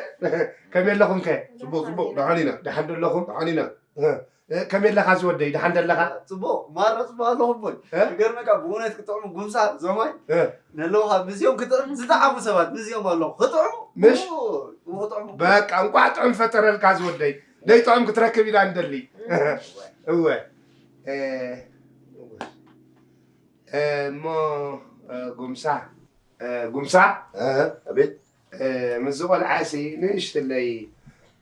ከመይ ኣለኹም ከ? ጽቡቕ፣ ጽቡቕ፣ ደሓን ኢና። ደሓን ዶ ኣለኹም? ደሓን ኢና። እ፣ እ፣ ከመይ ኣለኻ ዝወደይ? ደሓን ዶ ኣለኻ? ጽቡቕ፣ ማራ ጽቡቕ ኣለኹም ቦይ። እ? ክገርመካ፣ ብእውነት ክጥዕሙ ጉምሳ ዞማይ እ? ነለዉ፣ ካብ ምስኦም ክጥዕም ዝጠዓሙ ሰባት ምስኦም ኣለዉ። ክጥዕሙ? ምሽ? እሞ፣ እሞ ክጥዕሙ። በቃ፣ እንቋዕ ጥዑም ፈጠረልካ ዝወደይ። ደይ ጥዑም ክትረክብ ኢና ንደሊ። እወ። እ፣ እወ። እ፣ እሞ፣ እ፣ ጉምሳ፣ እ፣ ጉምሳ፣ እ፣ ኣቤት። እ፣ ምስዚ ቆልዓሲ ንእሽትለይ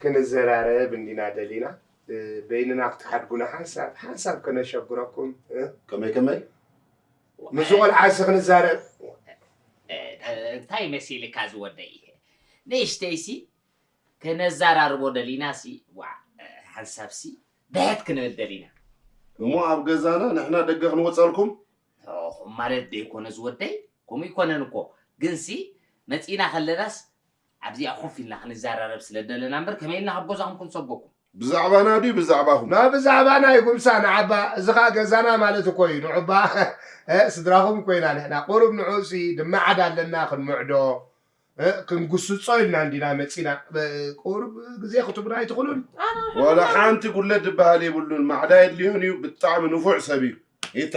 ክንዘራረብ እንዲና ደሊና። እ፣ በይንና ክትሓድጉና ሓንሳብ፣ ሓንሳብ ከነሸግረኩም። እ? ከመይ፣ ከመይ? ምስዚ ቆልዓሲ ክንዛረብ። እ፣ እንታይ መሲልካ ዝወደይ? ንእሽተይሲ ከነዘራርቦ ደሊናሲ፣ ዋዕ፣ እ፣ ሓንሳብሲ ብሕት ክንብል ደሊና። እሞ ኣብ ገዛና ንሕና ደገ ክንወጸልኩም? ኦ፣ ማለት ደይኮነ ዝወደይ፣ ከምኡ ይኮነን እኮ። ግንሲ መጺእና ከለናስ ኣብዚኣ ኮፍ ኢልና ክንዘራረብ ስለ ደለና እምበር፣ ከመይ ኢልና ካብ ገዛኹም ክንሰጎኩም? ብዛዕባና ድዩ ብዛዕባኹም? ና ብዛዕባና እዩ ጉምሳ፣ ንዓባ፣ እዚ ኸኣ ገዛና ማለት እኮ እዩ። ንዑባ፣ እ፣ ስድራኹም ኮይና ንሕና። ቁሩብ ንዑሲ ድመዓድ ኣለና ክንምዕዶ። እ፣ ክንጉስጾ ኢልና እንዲና መጺና። እ፣ ቁሩብ ግዜ ክትቡና ኣይትኽእሉን? ዋላ ሓንቲ ጉድለት ዝበሃል የብሉን። ማዕዳ የድልዮን እዩ። ብጣዕሚ ንፉዕ ሰብ እዩ። ይታ።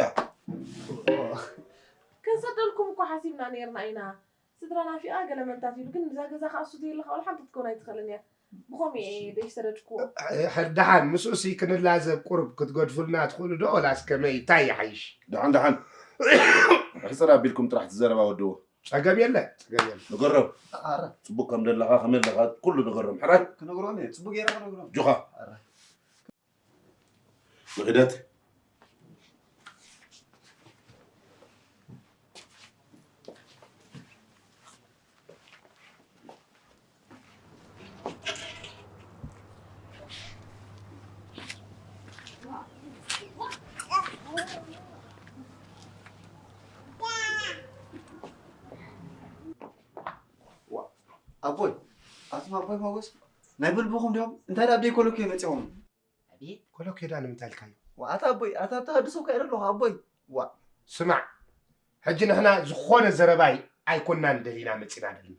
ክንሰደልኩም እኮ ሓሲብና ነይርና ኢና። ስድራ ናፊቓ ገለ መንታት ኢሉ፣ ግን እዛ ገዛ ከኣ እሱ ዘየለኻ ዋላ ሓንቲ ክትከውን ኣይትኽእልን እያ። ብኸምኡ እየ ደይሰደድኩዎ። እ፣ ሕር ደሓን ምስኡሲ ክንላዘብ ቁሩብ ክትገድፉልና ትኽእሉ ዶ? ወላስ ከመይ? እንታይ ይሓይሽ? ደሓን፣ ደሓን። ሕጽር ኣቢልኩም ጥራሕ እቲ ዘረባ ወድዎ። ጸገም የለ፣ ጸገም የለ። ንገሮም። ኣረ። ጽቡቅ ከም ደለኻ፣ ከመይ ኣለኻ፣ ኩሉ ንገሮም። ሕራይ? ክነግሮም እየ፣ ጽቡቅ ገይረ ክነግሮም። ጁኻ። ኣረ። ንኺደት። ኣቦይ፣ ኣቱም ኣቦይ ሞጎስ፣ ናይ ብልብኹም ዲኹም? እንታይ ደኣ ብደይ ኮለኩየ መጺኹም? ኣቤት። ኮለኩየ ደኣ ንምንታይ ኢልካዮ? ዋኣታ ኣቦይ ኣታ ተሃድሶ ካይደ ኣለኹ ኣቦይ። ዋ ስማዕ፣ ሕጂ ንሕና ዝኾነ ዘረባይ ኣይኮናን ደሊና መፂና ደልና።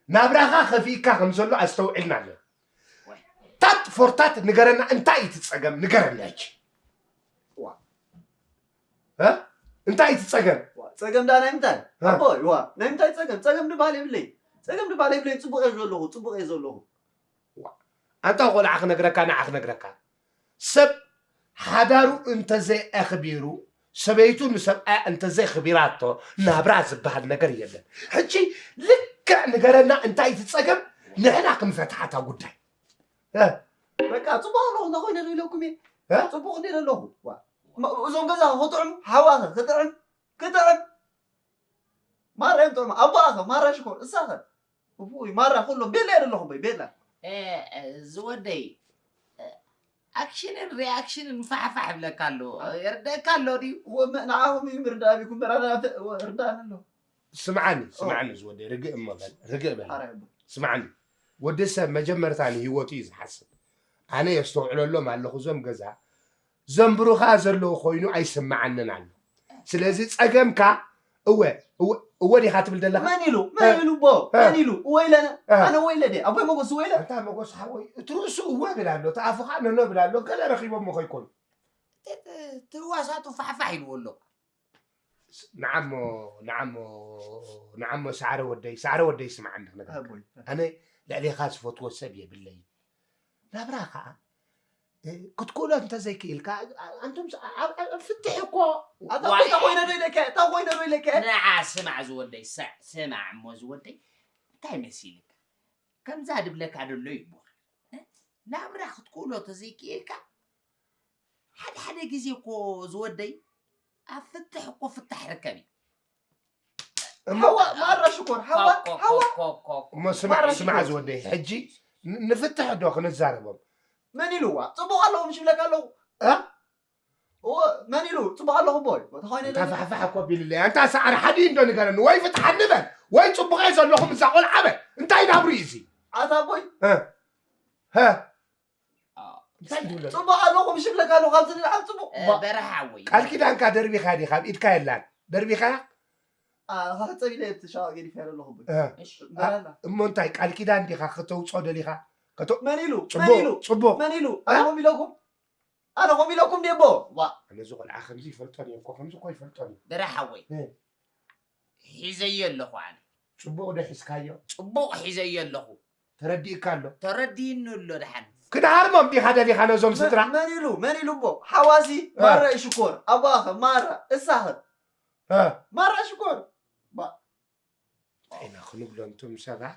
ናብራኻ ከፊእካ ከም ዘሎ ኣስተውዒልና ኣለና። ታት ፎርታት ንገረና፣ እንታይ እዩ እቲ ጸገም? ንገረና ሕጂ። ዋ እንታይ እዩ እቲ ጸገም? ዋ ጸገም ዳ ናይ ምንታይ ኣቦይ? ዋ ናይ ምንታይ ጸገም? ጸገም ድባል የብለይ። ጸገም ድባል የብለይ። ጽቡቕ እየ ዘለኹ፣ ጽቡቕ እየ ዘለኹ። ኣንታ ቆልዓ ክነግረካ፣ ንዓ ክነግረካ። ሰብ ሓዳሩ እንተዘይኣኽቢሩ፣ ሰበይቱ ንሰብኣያ እንተዘይኽቢራቶ፣ ናብራ ዝበሃል ነገር የለን። ሕጂ ልክዕ ንገረና፣ እንታይ እቲ ጸገም? ንሕና ክንፈትሓ እታ ጉዳይ። እ? በቃ፣ ጽቡቕ ኣለኹ፣ እንተ ኾይነ ዶ ኢለኩም እየ? እ? ጽቡቕ እንደ ዘለኹ። ዋ፣ ማ-፣ እዞም ገዛ ክጥዕም፣ ሓዋኸ ክጥዕም፣ ክጥዕም። ማራ እዮም ጥዑም። ኣቦኣኸ፣ ማራ ሽኮር፣ እሳኸ? እፉይ፣ ማራ ኩሎም ቤላ እየ ዘለኹ፣ በይ፣ ቤላ። እ፣ እ፣ ዝወደይ፣ እ፣ ኣክሽንን ሪኣክሽንን ፋሕፋሕ ይብለካ ኣሎ። እ፣ የርደእካ ኣሎ ድዩ? ወ-፣ መ-፣ ንዓኹም እዩ ምርዳእ ቢኩም፣ በራዳ ተ-፣ ወ-፣ ርዳእኒ ኣሎ። ስምዓኒ፣ ኦ። ስምዓኒ ዝወደይ፣ ርግእ እሞ በል፣ ርግእ በል። ሓራይ ኣቦ። ስምዓኒ፣ ወዲ ሰብ መጀመርታ ንህይወቱ እዩ ዝሓስብ። ኣነ የስተውዕለሎም ኣለኹ፣ እዞም ገዛ ዘንብሩኻ ዘለዉ ኮይኑ ኣይስምዓንን ኣሎ። ስለዚ ጸገምካ፣ እወ፣ እወ፣ እወ ዲኻ ትብል ዘለኻ? መን ኢሉ? መን እ። ኢሉ ቦ? እ። መን ኢሉ? እወ ኢለ ነ-፣ እ። ኣነ እወ ኢለ ድየ? ኣቦይ መጎስ እወ ኢለ? ኣንታ መጎስ ሓወይ፣ እቲ ርእሱ እወ ብል ኣሎ፣ እቲ ኣፉ ኸኣ ነኖ ብል ኣሎ፣ ገለ ረኺቦሞ ከይኮኑ። ት-፣ ት-፣ ትዋሳጡ ፋሕፋሕ ኢልዎ ኣሎ። ስ-፣ ንዓሞ፣ ንዓሞ፣ ንዓሞ ሳዕረ ወደይ፣ ሳዕረ ወደይ ስምዓኒ ክነግረካ። ኣቦይ። ኣነ ልዕሌኻ ዝፈትዎ ሰብ የብለይን። ናብራ ኸኣ፣ እ፣ ክትክእሎ እንተዘይክኢልካ፣ ኣ-፣ ኣንቱም ስ-፣ ኣ-፣ ኣ-፣ ኣ-፣ ፍትሕ እኮ። ኣታ ዋይ። እታ ኮይነ ዶ ኢለካ? እታ ኮይነ ዶ ኢለካ? ንዓ ስማዕ ዝወደይ፣ ስ-፣ ስማዕ እሞ ዝወደይ፣ እንታይ መሲልካ? ከምዛ ድብለካ ደሎ ይቦ። እ? ናብራ ክትክእሎ ተዘይክኢልካ፣ ሓደ ሓደ ግዜ እኮ ዝወደይ፣ ኣብ ፍትሕ እኮ ፍታሕ ርከብ እዩ። እሞ ሓዋ፣ ማራ ሽኮር፣ ሓዋ፣ ኮ፣ ኮ፣ ሓዋ። ኮ፣ ኮ፣ ኮ። እሞ ስማዕ፣ ማራ ስማዕ ሽኮር። ዝወደይ፣ ሕጂ ን-፣ ንፍትሕ ዶ ክንዛረቦም? መን ኢሉዋ? ጽቡቕ ኣለኹ፣ ምሽ ይብለካ ኣለኹ። እ? እወ፣ መን ኢሉ? ጽቡቕ ኣለኹ፣ ቦይ። ተኾይነ እንታይ ደሊ? ፋሕፋሕ እኮ ቢልለይ? ኣንታ ሰዓር ሓዲ እንዶ ንገረኒ፣ ወይ ፍትሓኒ በል፣ ወይ ጽቡቕ እየ ዘለኹ፣ ምዛ ቆልዓ በል። እንታይ ናብሩ እዩ እዚ? ኣታ ቦይ። እ? ሀ? እንታይ ትብሎ? ጽቡቕ ኣለኹ፣ ምሽ ይብለካ ኣለኹ፣ ካብዚ ንልዓል ጽቡቕ። እ፣ ባ- በረሃ ወይ። ቃል ኪዳንካ ደርቢኻ ዲኻ? ኣብ ኢድካ የላን። ደርቢኻ? ኣ፣ ኸሕጸብ ኢለ ኣብቲ ሻወር ገዲፈ ኣለኹ፣ ቦይ። እ። እሺ። በረሃ። እሞ እንታይ ቃል ኪዳን ዲኻ ከተውጾ ደሊኻ? ከቶ-፣ መን ኢሉ? ጽቡቕ፣ መን ኢሉ? ጽቡቕ። መን ኢሉ? እ? ኣነ ኸም ኢለኩም? ኣነ ኸም ኢለኩም ደቦ? ዋ። ኣነ እዚ ቆልዓ ከምዚ ይፈልጦን እየ እኮ፣ ከምዚ እኮ ይፈልጦን እየ። በረሃ ወይ። እ። ሒዘዮ ኣለኹ ኣነ። ጽቡቕ ዶ ሒዝካዮ? ጽቡቕ ሒዘዮ ኣለኹ። ተረዲእካ ኣሎ? ተረዲእኒ ኣሎ ደሓን። ክንሃርሞም ዲኻ ደሊኻ ነዞም መ-፣ ስድራ? መን ኢሉ? መን ኢሉ እሞ? ሓዋሲ፣ እ። ማራ እዩ ሽኮር። ኣቦኣኸ፣ ማራ፣ እሳኸ? እ። ማራ ሽኮር። ባ- እንታይ ኢና ክንብሎ እንቶም ሰባት?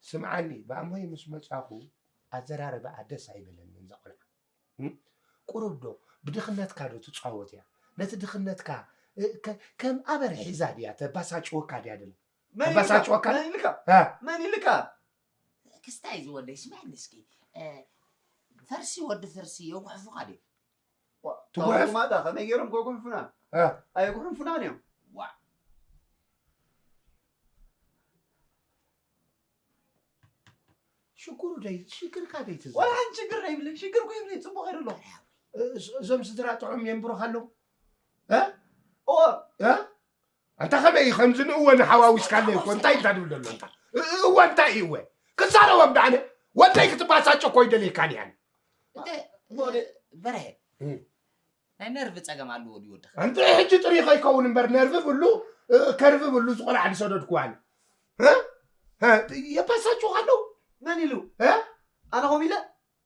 ስምዓኒ፣ ብኣሞይ ምስ መጻኹ ኣዘራርባኣ ደስ ኣይበለንን እዛ ቆልዓ። እም? ቁሩብ ዶ ብድኽነትካ ዶ ትጻወት እያ? ነቲ ድኽነትካ፣ እ፣ ከ-፣ ከም ኣበር ሒዛ ድያ ተባሳጭወካ ድያ ደላ? መን ኢልካ? ተባሳጭወካ? መን ኢልካ? እ። መን ኢልካ? ክስታይ ዝወደይ ስምዐኒ እስኪ። እ፣ ፈርሲ ወዲ ፈርሲ የጉሕፉኻ ድዮም? ዋ፣ ትጉሕፍ? ታውቁማታ ከመይ ገይሮም ከጉሕፉና? እ። ኣየጉሕፉናን እዮም። ዋ። ሽግሩ ደይ-፣ ሽግርካ ደይትዛረብ። ዋላ ሓንቲ ሽግር ደይብለይ፣ ሽግር እኮ የብለይ፣ ጽቡቕ ከይዱ ኣለኹ። እ-፣ እዞም ስድራ ጥዑም የንብሩኻ ኣለዉ? እ? እወ። እ? ኣንታ ከመይ እዩ ከምዚ ንእወ ንሓዋዊስካለይ እኮ፣ እንታይ እንታይ ትብል ዘሎ ኣንታ? እ-፣ እ-፣ እወ እንታይ እዩ እወ? ክዛረቦም ደኣነ፣ ወደይ ክትባሳጮ እኮ ይደልየካን እያን። እንተ-፣ እሞ ደ-፣ በርሀ፣ እ። ናይ ነርቭ ጸገም ኣለዎ ድዩ ወድኺ? ኣንተ ሕጂ ጥሪይ ከይከውን እምበር ነርቭ ብሉ፣ እ፣ ከርቭ ብሉ ዝቆልዓ ዝሰደድኩዋን። እ? እ፣ የባሳጭኻ ኣለዉ። መን ኢሉ? እ? ኣነ ከምኡ ኢለ?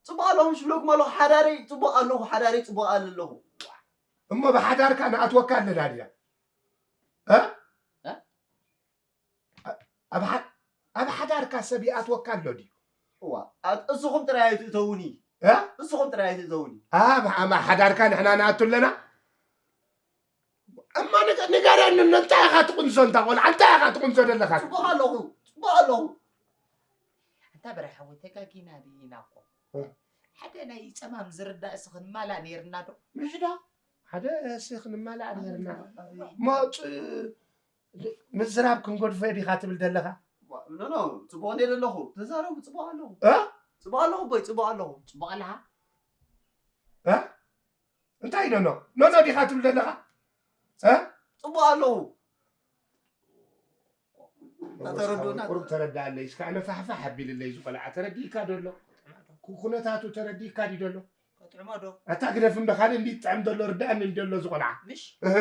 ጽቡቕ ኣለኹ ምስ ብለኩም ኣለኹ፣ ሓዳረይ ጽቡቕ ኣለኹ፣ ሓዳረይ ጽቡቕ ኣለ ኣለኹ። እሞ ብሓዳርካ ንኣትወካ ኣለና ድያ? እ? እ? ኣብ ሓ-፣ ኣብ ሓዳርካ ሰብ ይኣትወካ ኣሎ ድዩ? እዋ፣ ኣ-፣ እስኹም ጥራይ ኣይትእተውኒ። እ? እስኹም ጥራይ ኣይትእተውኒ። ኣብ፣ ኣብ ሓዳርካ ንሕና ንኣቱ ኣለና? እማ ንገ-፣ ንገረኒ፣ እንታይ ኢኻ ትቕንዞ? እንታ ቆልዓ፣ እንታይ ኢኻ ትቕንዞ ዘለኻ? ጽቡቕ ኣለኹ፣ ጽቡቕ ኣለኹ። ኣንታ በርሀ ሓወይ፣ ተጋጊና ዲና እኮ። እ። ሓደ ናይ ጸማም ዝርዳእ እስኺ ንማላእ ነይርና ዶ? ምሽ ዶ? ሓደ እስኺ ንማላእ ነይርና። ኣይ። ሞ ጭ-፣ ምዝራብ ክንገድፎ ዲኻ ትብል ዘለኻ? ዋ፣ ኖ፣ ኖ፣ ጽቡቕ እንድየ ዘለኹ። ተዛረቡ፣ ጽቡቕ ኣለኹ። እ? ጽቡቕ ኣለኹ፣ ቦይ፣ ጽቡቕ ኣለኹ። ጽቡቕ ኣለኻ? እ? ኖ ኖ ኖ ኖ ዲኻ ትብል ዘለኻ? እ? ጽቡቕ ኣለኹ። ተረድኡና። ቁሩብ ተረዳኣለይ። እስካ ኣነ ፋሕፋሕ ኣቢልለይ፣ እዚ ቆልዓ ተረዲእካ ዶ ኣሎ? ኩ- ኩነታቱ ተረዲእካ ድዩ ዶ ኣሎ? ከጥዕሞ ዶ? ኣታ ግደፍ እንዶ፣ ካልእ እንዲ ጥዕም ዶ ኣሎ? ርዳኣኒ እንዲ ኣሎ እዚ ቆልዓ። ምሽ እህ፣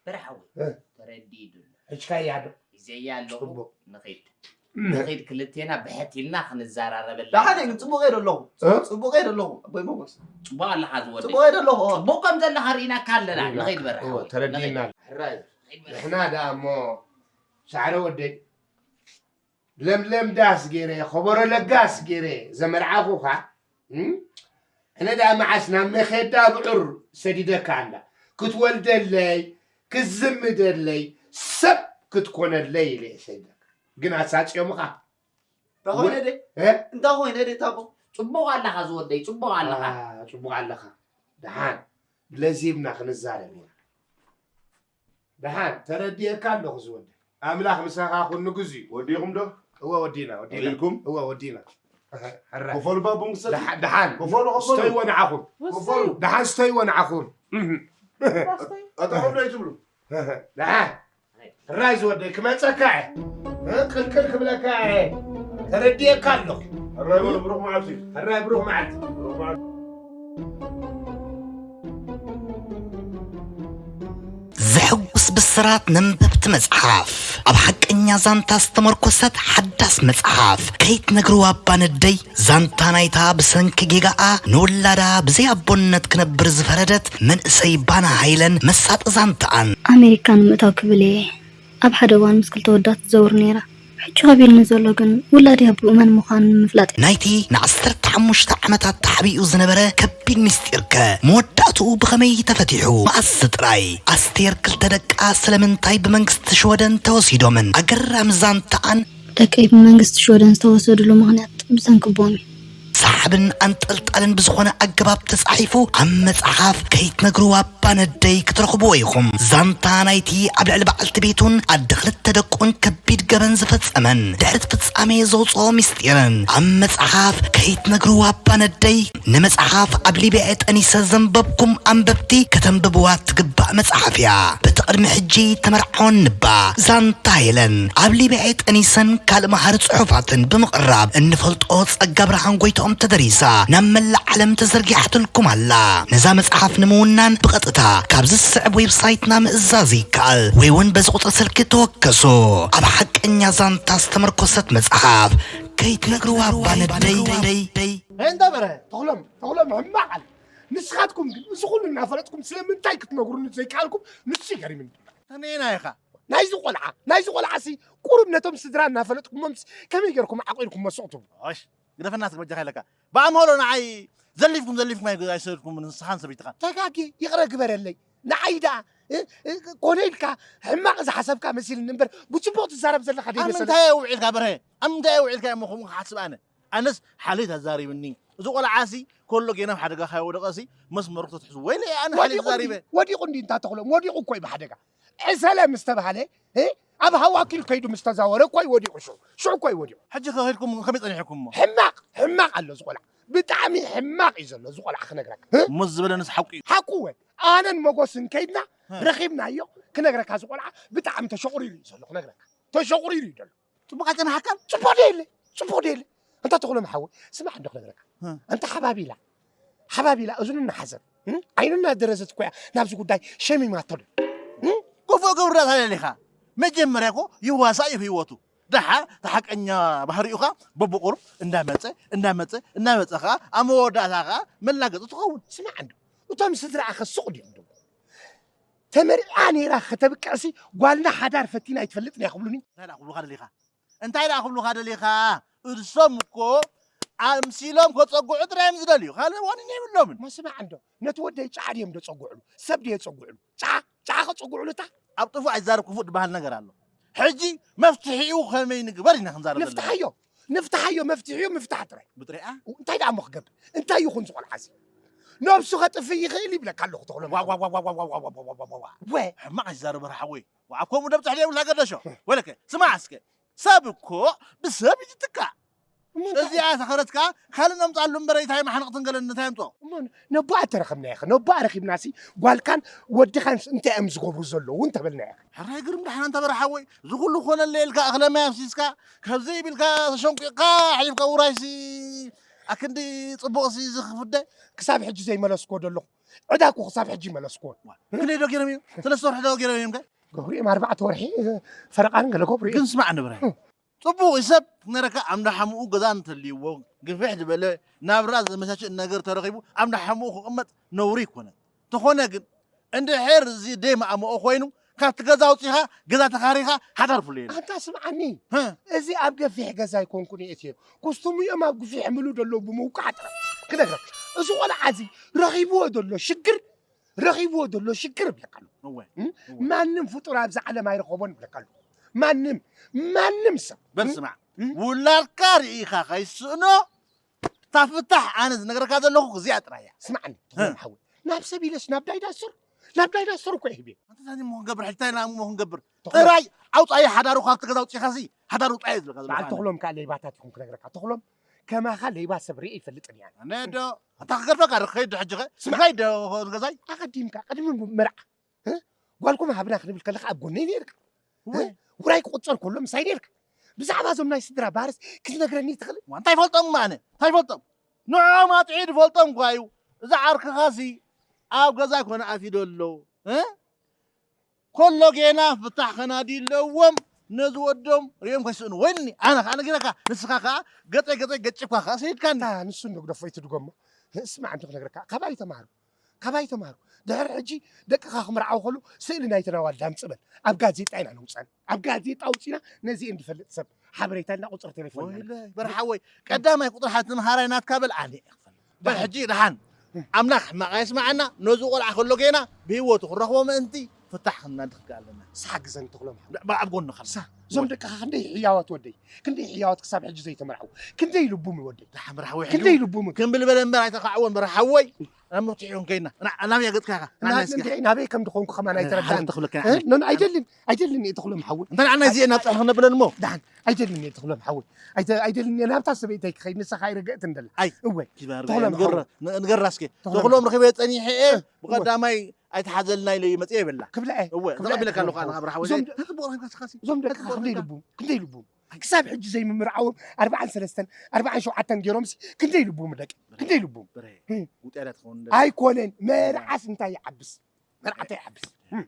በርሓዊ እህ። ተረዲኡ ዶ ኣሎ? ሕጅካያ ዶ? ሒዘያ ኣለኹ። ጽቡቕ። ንኺድ ንኺድ ክልቴና ብሕት ኢልና ክንዘራረበላ። ደሓን እዩ፣ ጽቡቕ እየ ዶ ኣለኹ። እ? ጽቡቕ እየ ዶ ኣለኹ። ኣቦይ ሞጎስ። ጽቡቕ ኣለኻ ዝወደይ። ጽቡቕ እየ ዶ ኣለኹ። ጽቡቕ ከም ዘለኻ ርኢናካ ኣለና። ንኸይድ በርሕ። እዎ፣ ተረዲእና። ሕራይ። ንሕና ደኣ እሞ ሳዕረ ወደይ ለምለም ዳስ ገይረ፣ ከበሮ ለጋስ ገይረ ዘመርዓኹኻ፣ እም? ኣነ ደኣ መዓስ ናብ መኼዳ ብዑር ሰዲደካ እንዳ ክትወልደለይ፣ ክትዝምደለይ፣ ሰብ ክትኮነለይ ኢለ እየ ሰዲደካ። ግን ኣሳጽዮምኻ። እንታይ ኮይነ ደይ? እ? እንታይ ኮይነ ደይ ታቦ? ጽቡቕ ኣለኻ ዝወደይ፣ ጽቡቕ ኣለኻ። አ፣ ጽቡቕ ኣለኻ። ደሓን ለዚብና ክንዛረብ ኢና። ደሓን ተረዲኤካ ኣለኹ ዝወደይ። ኣምላኽ ምሳኻ ኩሉ ግዜ። ወዲኹም ዶ? እወ ወዲና፣ ወዲና። ወዲልኩም? እወ ወዲና። ሕራይ። ኮፈሉ ባቡን ክሰድ ደሓ- ደሓን። ኮፈሉ ኮፈሉ። ስተይዎ ንዓኹም። ኮፈሉ። ደሓን ስተይዎ ንዓኹም። ኣታ ኮፍሎ ኣይትብሉ። ደሓን። ሕራይ ዝወደይ ክመጸካ እየ። እ? ቅልቅል ክብለካ እየ። ተረዲኤካ ኣለኹ። ሕራይ በሉ ብሩኽ መዓልቲ። ሕራይ ብሩኽ መዓልቲ። ብሩኽ መዓልቲ። ዘሐጉስ ብስራት ነንበብቲ መጽሓፍ፣ ኣብ ሓቀኛ ዛንታ ዝተመርኮሰት ሓዳስ መጽሓፍ ከይትነግርዋ እባ ነደይ። ዛንታ ናይታ ብሰንኪ ጌጋኣ ንውላዳ ብዘይ ኣቦነት ክነብር ዝፈረደት መንእሰይ ባና ሃይለን መሳጢ ዛንታኣን። ኣሜሪካ ንምእታው ክብል እየ ኣብ ሓደ እዋን ምስ ክልተ ወዳት ትዘውር ነይራ። ሕጂ ከቢድኒ ዘሎ ግን ውላደይ ኣቦኡ መን ምዃኑ ንምፍላጥ እዩ። ናይቲ ንዓሰርተ ሓሙሽተ ዓመታት ተሓቢኡ ዝነበረ ከቢድ ምስጢርከ መወዳእትኡ ብኸመይ ተፈቲሑ? መኣስ ጥራይ? ኣስቴር ክልተ ደቃ ስለምንታይ ብመንግስቲ ሽወደን ተወሲዶምን? ኣገራሚ ዛንታኣን ደቀይ ብመንግስቲ ሽወደን ዝተወሰድሉ ምኽንያት ብሰንኪ ኣቦኦም እዩ። ሰሓብን ኣንጠልጣልን ብዝኾነ ኣገባብ ተጻሒፉ ኣብ መጽሓፍ ከይትነግርዋ እባ ነደይ ክትረኽብዎ ኢኹም። ዛንታ ናይቲ ኣብ ልዕሊ በዓልቲ ቤቱን ኣደ ክልተ ደቁን ከቢድ ገበን ዝፈጸመን ድሕሪ እቲ ፍጻሜ ዘውጽኦ ምስጢርን ኣብ መጽሓፍ ከይትነግርዋ እባ ነደይ። ንመጽሓፍ ኣብ ሊብያ ጠኒሰ ዘንበብኩም ኣንበብቲ ከተንብብዋ ትግባእ መጽሓፍ እያ። በቲ ቅድሚ ሕጂ ተመርዓወን ንባ ዛንታ ሄለን ኣብ ሊብያ ጠኒሰን ካልእ መሃሪ ጽሑፋትን ብምቕራብ እንፈልጦ ጸጋ ብርሃን ጎይትኦም ተደሪሳ ናብ መላእ ዓለም ተዘርጊሓትልኩም ኣላ። ነዛ መጽሓፍ ንምውናን ብቐጥታ ካብዚ ዝስዕብ ዌብሳይትና ምእዛዝ ይከኣል ወይ እውን በዚ ቁጽሪ ስልኪ ተወከሱ። ኣብ ሓቀኛ ዛንታ ዝተመርኮሰት መጽሓፍ ከይትነግርዋ እባ ነደይ። እንተ በረ ተኽሎም ተኽሎም ሕማቕ ኣለ። ንስኻትኩም ግን እዚ ኩሉ እናፈለጥኩም ስለምንታይ ክትነግሩኒ ዘይከኣልኩም ንሱ ይገርምኒ። ከመይና ኢኻ? ናይዚ ቆልዓ ናይዚ ቆልዓ ሲ ቁሩብ ነቶም ስድራ እናፈለጥኩሞም ከመይ ገርኩም ዓቂርኩም መስቕ ትብሉ? ሽ ግደፈና ስበጃኻ ኢለካ ብኣምሆሎ ንዓይ ዘሊፍኩም ዘሊፍኩም ኣይሰድኩም ንስኻን ሰበይትኻ። ተጋጊ ይቕረ ግበረለይ። ንዓይ ደኣ እ፣ እ፣ ኮነ ኢልካ ሕማቕ ዝሓሰብካ መሲልኒ እምበር ብፅቡቕ ትዛረብ ዘለካ ኣብ ደይመሰለ ምንታይ እየ ውዒልካ በርሀ? ኣብ ምንታይ እየ ውዒልካ እሞ ከምኡ ክሓስብ ኣነ ኣነስ ሓልየት ኣዛሪብኒ። እዚ ቆልዓሲ ከሎ ጌና ኣብ ሓደጋ ካይወደቐሲ መስመሩ ክትሕዙ ወይለ ኣነ ሓልየት ወዲቑ ዛሪበ። እንዲ- ወዲቑ እንዲ እንታተኽሎም ወዲቑ እኮ እዩ ብሓደጋ ዕሰለ ምስ ተባሃለ እ፣ ኣብ ሃዋኪል ከይዱ ምስ ተዛወረ እኮ እዩ ወዲቑ ሽዑ ሽዑ እኮ እዩ ወዲቑ ሕጂ ከኺድኩም ከመይ ጸኒሕኩም እሞ? ሕማቕ ሕማቕ ኣሎ እዚ ቆልዓ ብጣዕሚ ሕማቕ እዩ ዘሎ እዚ ቆልዓ ክነግረካ እ? ሙዝ ዝበለንስ ሓቁ እዩ። ሓቁ ወ ኣነን መጎስን ከይድና ረኺብናዮ ክነግረካ እዚ ቆልዓ ብጣዕሚ ተሸቑሪሩ እዩ ዘሎ ክነግረካ ተሸቑሪሩ እዩ ዘሎ ጽቡቕ ኣይጸናሓካን? ጽቡቕ ደየለ ጽቡቕ ደየለ ኣንታ ተኽሎም ሓወይ ስማዕ እንዶ ክነግረካ ኣንታ ሓባቢላ ሓባቢላ እዝኑ እናሓዘን ዓይኑ እናደረዘት እኮ እያ ናብዚ ጉዳይ ሸሚማቶ ዶ ክፉእ ገብርዳት ኣለሊኻ መጀመርያ እኮ ይዋሳእ እዩ ህይወቱ ደሓር እቲ ሓቀኛ ባህሪኡኻ በብቑሩብ እንዳመፀ እንዳመፀ እንዳመፀ ኸዓ ኣብ መወዳእታ ኸዓ መላገፂ ትኸውን ስማዕ እንዶ እቶም ስድራኣ ከስቕ ድዮም ዶ ተመሪዓ ነይራ ከተብቅዕሲ ጓልና ሓዳር ፈቲና ኣይትፈልጥን እያ ክብሉኒ እንታይ ደኣ ክብሉኻ ደሊኻ እንታይ ደኣ ክብሉኻ ደሊኻ እሶም እኮ ኣምሲሎም ከፀጉዑ ጥራይ እዮም ዝደልዩ ካልእ ዋኒን የብሎምን ማ ስማዕ እንዶ ነቲ ወደይ ጫዕድ እዮም ዶ ፀጉዕሉ ሰብ ድዮ ፀጉዕሉ ጫዓ ጫዓ ከፀጉዕሉ እታ ኣብ ጥፉእ ኣይዛረብ ክፉእ ዝበሃል ነገር ኣሎ ሕጂ መፍትሒኡ ከመይ ንግበር ኢና ክንዛረብ ዘለና ንፍትሓዮ ንፍትሓዮ መፍትሒኡ ምፍታሕ ጥራይ ብጥሪኣ እንታይ ደኣ እሞ ክገብር እንታይ ይኹን ዝቆልዓዚ ነብሱ ከጥፍእ ይኽእል ይብለካ ኣለኹ ተኽሎ ወ ሕማቕ ኣይዛረብ ሓወይ ኣብ ከምኡ ደብፅሕ ዘይብልካ ገደሾ ወለከ ስማዕ እስከ ሰብ እኮ ብሰብ እዩ ዝትካእ እዚኣ ሰኸረት ከኣ ካልእ ነምጻሉ እምበር፣ እንታይ መሓንቕትን ገለን እንታይ ኣምጽኦ? እሞ ነቦኣ ተረኸብና ኢኸ? ነቦኣ ረኺብናሲ ጓልካን ወድኻን እንታይ እዮም ዝገብሩ ዘለዉ እንተበልና ኢኸ? ሕራይ ግርም ደሓን እንተ በረ ሓወይ፣ እዚ ኩሉ ኮነለ ኢልካ እኽለ ማይ ኣፍሲስካ፣ ከምዚ ኢልካ ተሸንቂቕካ፣ ሓሊፍካ ውራይሲ ኣክንዲ ጽቡቕሲ ዝኽፍደ። ክሳብ ሕጂ ዘይመለስኮ ዘለኹ። ዕዳ እኮ ክሳብ ሕጂ መለስኮ። ክንደይ ዶ ገይሮም እዮም? ሰለስተ ወርሒ ዶ ገይሮም እዮም ከ? ገብሩ እዮም ኣርባዕተ ወርሒ ፈረቓን ገለ ገብሩ እዮም። ግን ስማዕ ንብረ። ጽቡቕ እዩ ሰብ ክነረካ ኣምዳ ሓሙኡ ገዛ እንተልይዎ፣ ግፍሕ ዝበለ ናብራ ዘመቻችእ ነገር ተረኺቡ ኣምዳ ሓሙኡ ክቕመጥ ነውሪ ይኮነን። ተኾነ ግን እንድሕር እዚ ደይ ማእምኦ ኮይኑ ካብቲ ገዛ ኣውጺኻ ገዛ ተኻሪኻ ሓዳር ፍሉ የለን። ኣንታ ስምዓኒ፣ ሀ? እዚ ኣብ ገፊሕ ገዛ ኣይኮንኩን እየ እትዮ። ኩስቱም እዮም ኣብ ግፊሕ ምሉ ደለዉ ብምውቃዕ ጥራሕ ክነግረካ። እዚ ቆልዓ እዚ ረኺብዎ ዘሎ ሽግር፣ ረኺብዎ ዘሎ ሽግር እብለካ ኣለኹ። እወ፣ እም? እወ። ማንም ፍጡር ኣብዚ ዓለም ኣይረኸቦን እብለካ ኣለኹ። ማንም፣ ማንም ሰብ። በል ስማዕ፣ እም? ውላድካ ርኢኻ ከይስእኖ፣ እታ ፍታሕ ኣነ ዝነግረካ ዘለኹ እዚኣ ጥራይ እያ። ስማዕኒ፣ ትኹም እ። ሓወይ። ናብ ሰብ ኢለስ ናብ ዳይዳሱር፣ ናብ ዳይዳሱር እኮ ይህብ እየ። ኣንታ እንታይ እሞ ክንገብር፣ ሕጂ እንታይ እሞ ክንገብር? ተኽሎም። ጥራይ ኣውጻኢ ሓዳሩ ካብቲ ገዛ ኣውጺኻሲ፣ ሓዳሩ ውጻኢ እየ ዝብለካ ዘለኹ በዓል ኣነ። ተኽሎም ከኣ ለይባታት ይኹን ክነግረካ። ተኽሎም ከማኻ ለይባ ሰብ ርኤ ይፈልጥን እየ ኣነ። ኣነ ዶ፣ ኣታ ክገርፈካ ዶ፣ ክኸይድ ዶ ሕጂ ኸ? ስማዕ። ክኸይድ ዶ ንገዛይ? ኣቐዲምካ፣ ቅድሚ መርዓ፣ እ? ጓልኩም ሃብና ክንብል ከለኻ ኣብ ጎነይ ነይርካ። እ? ወይ። ውራይ ክቑጸር ከሎ ምሳይ ነይርካ። ብዛዕባ እዞም ናይ ስድራ ባህርስ ክትነግረኒ ትኽእል? ዋ፣ እንታይ ይፈልጦም እሞ ኣነ? እንታይ ይፈልጦም? ንዕኦም ኣጥዒ ድፈልጦም እኳ እዩ። እዚ ዓርክኻሲ ኣብ ገዛ ኮነ ኣትዩ ደሎ። እ? ኮሎ ጌና ፍታሕ ከናዲ ኣለዎም። ነዚ ወዶም ሪኦም ከይስእኑ። ወይኒ፣ ኣነ ከኣ ነጊረካ፣ ንስኻ ከኣ ገጸይ ገጸይ ገጭፍካ ከኣ ሰይድካኒ። እታ ንሱ እንዶ ግደፎ ኣይትድገሞ። ስማዕ፣ እንዶ ክነግረካ፣ ካባይ ተማሃሩ። ካባይ ተማሃሩ። ድሕሪ ሕጂ ደቅኻ ክምርዓው ከሉ ስእሊ ናይተን ኣዋልድ ኣምጽእ በል። ኣብ ጋዜጣ ኢና ነውጸን። ኣብ ጋዜጣ ኣውጺና ነዚኤን ዝፈልጥ ሰብ ሓበሬታ እና ቁጽሪ ቴሌፎን ኢና። ወይለይ፣ በርሓ ሓወይ፣ ቀዳማይ ቁጽሪ ሓንቲ መሃራይ ናትካ በል፣ ኣነ እየ ክፈልጥ። በል ሕጂ ደሓን። ኣምላኽ ሕማቕ ኣየስምዓና፣ ነዚ ቆልዓ ከሎ ጌና ብህይወቱ ክንረኽቦ ምእንቲ ፍታሕ ክናዲ ክንክእል ኣለና። ንስኻ ግዘን ተኽሎም። ብ-፣ ኣብ ጎንኻ ኣለና። እዞም ደቅኻ ክንደይ ህያዋት ወደይ፣ ክንደይ ህያዋት ክሳብ ሕጂ ዘይተመርዓው፣ ክንደይ ልቡም ወደይ። ደሓን በርሓ ሓወይ፣ ሕጂ ክንደይ ልቡም። ክምብል በለ እምበር ኣይተኻዕወን በርሓ ሓወይ። ኣብ መፍትሒ ይኹን ከይና። ና-፣ ናበይ ገጽካ ኢኻ? ና-፣ ናበይ እስኪ? እንድዒ ናበይ ከም ድኾንኩ ከማን እ፣ ኣይተረዳእን። ሓንቲ ክብለካ እ? ሓንቲ። ኖ፣ ኖ፣ ኣይደልን፣ ኣይደልን እየ ትኽሎም ሓወይ። እንታይ ንዓና ኣይ-፣ እዚኤ ናብ ጻልሒ ነብለን እሞ? ደሓን፣ ኣይደልን እየ ትኽሎም ሓወይ። ኣይተ-፣ ኣይደልን እየ ናብታ ሰበይተይ ክኸይድ፣ ንሳ ኸኣ ይርግእት እንደላ። ኣይ፣ እወ፣ ኪባር ትኽሎም ንገራ-፣ ሓወይ። ን-፣ ንገራ እስኪ። ትኽሎም። ተኽሎም ረኺበ ጸኒሐ እየ፣ እወ። ብቐዳማይ ኣይተሓዘልና ኢለ እየ መጺአ ይብላ። ክብላ እየ፣ እወ፣ ክብላ እየ ተቐቢለካ ኣለኹ ትኽሎም ኣነ ሓወይ። ብርሓ ሓወይ። እዞም እንታይ ጽቡቕ ረኺብካ እስኻሲ? እዞም እንታይ ደቅኻ ጽቡቕ ክንደይ ረኺብካ? ልቡም፣ ክንደይ ልቡም። ክሳብ ሕጂ ዘይምምርዓዎም ኣርባዓን ሰለስተን፣ ኣርባዓን ሸውዓተን ገይሮምሲ ክንደይ ልቡም ደቂ፣ ክንደይ ልቡም። ብረ፣ እም። ውጥያ ትኸውን እንደ ኣይኮነን፣ መርዓስ እንታይ ይዓብስ? መርዓ እንታይ ይዓብስ? እም።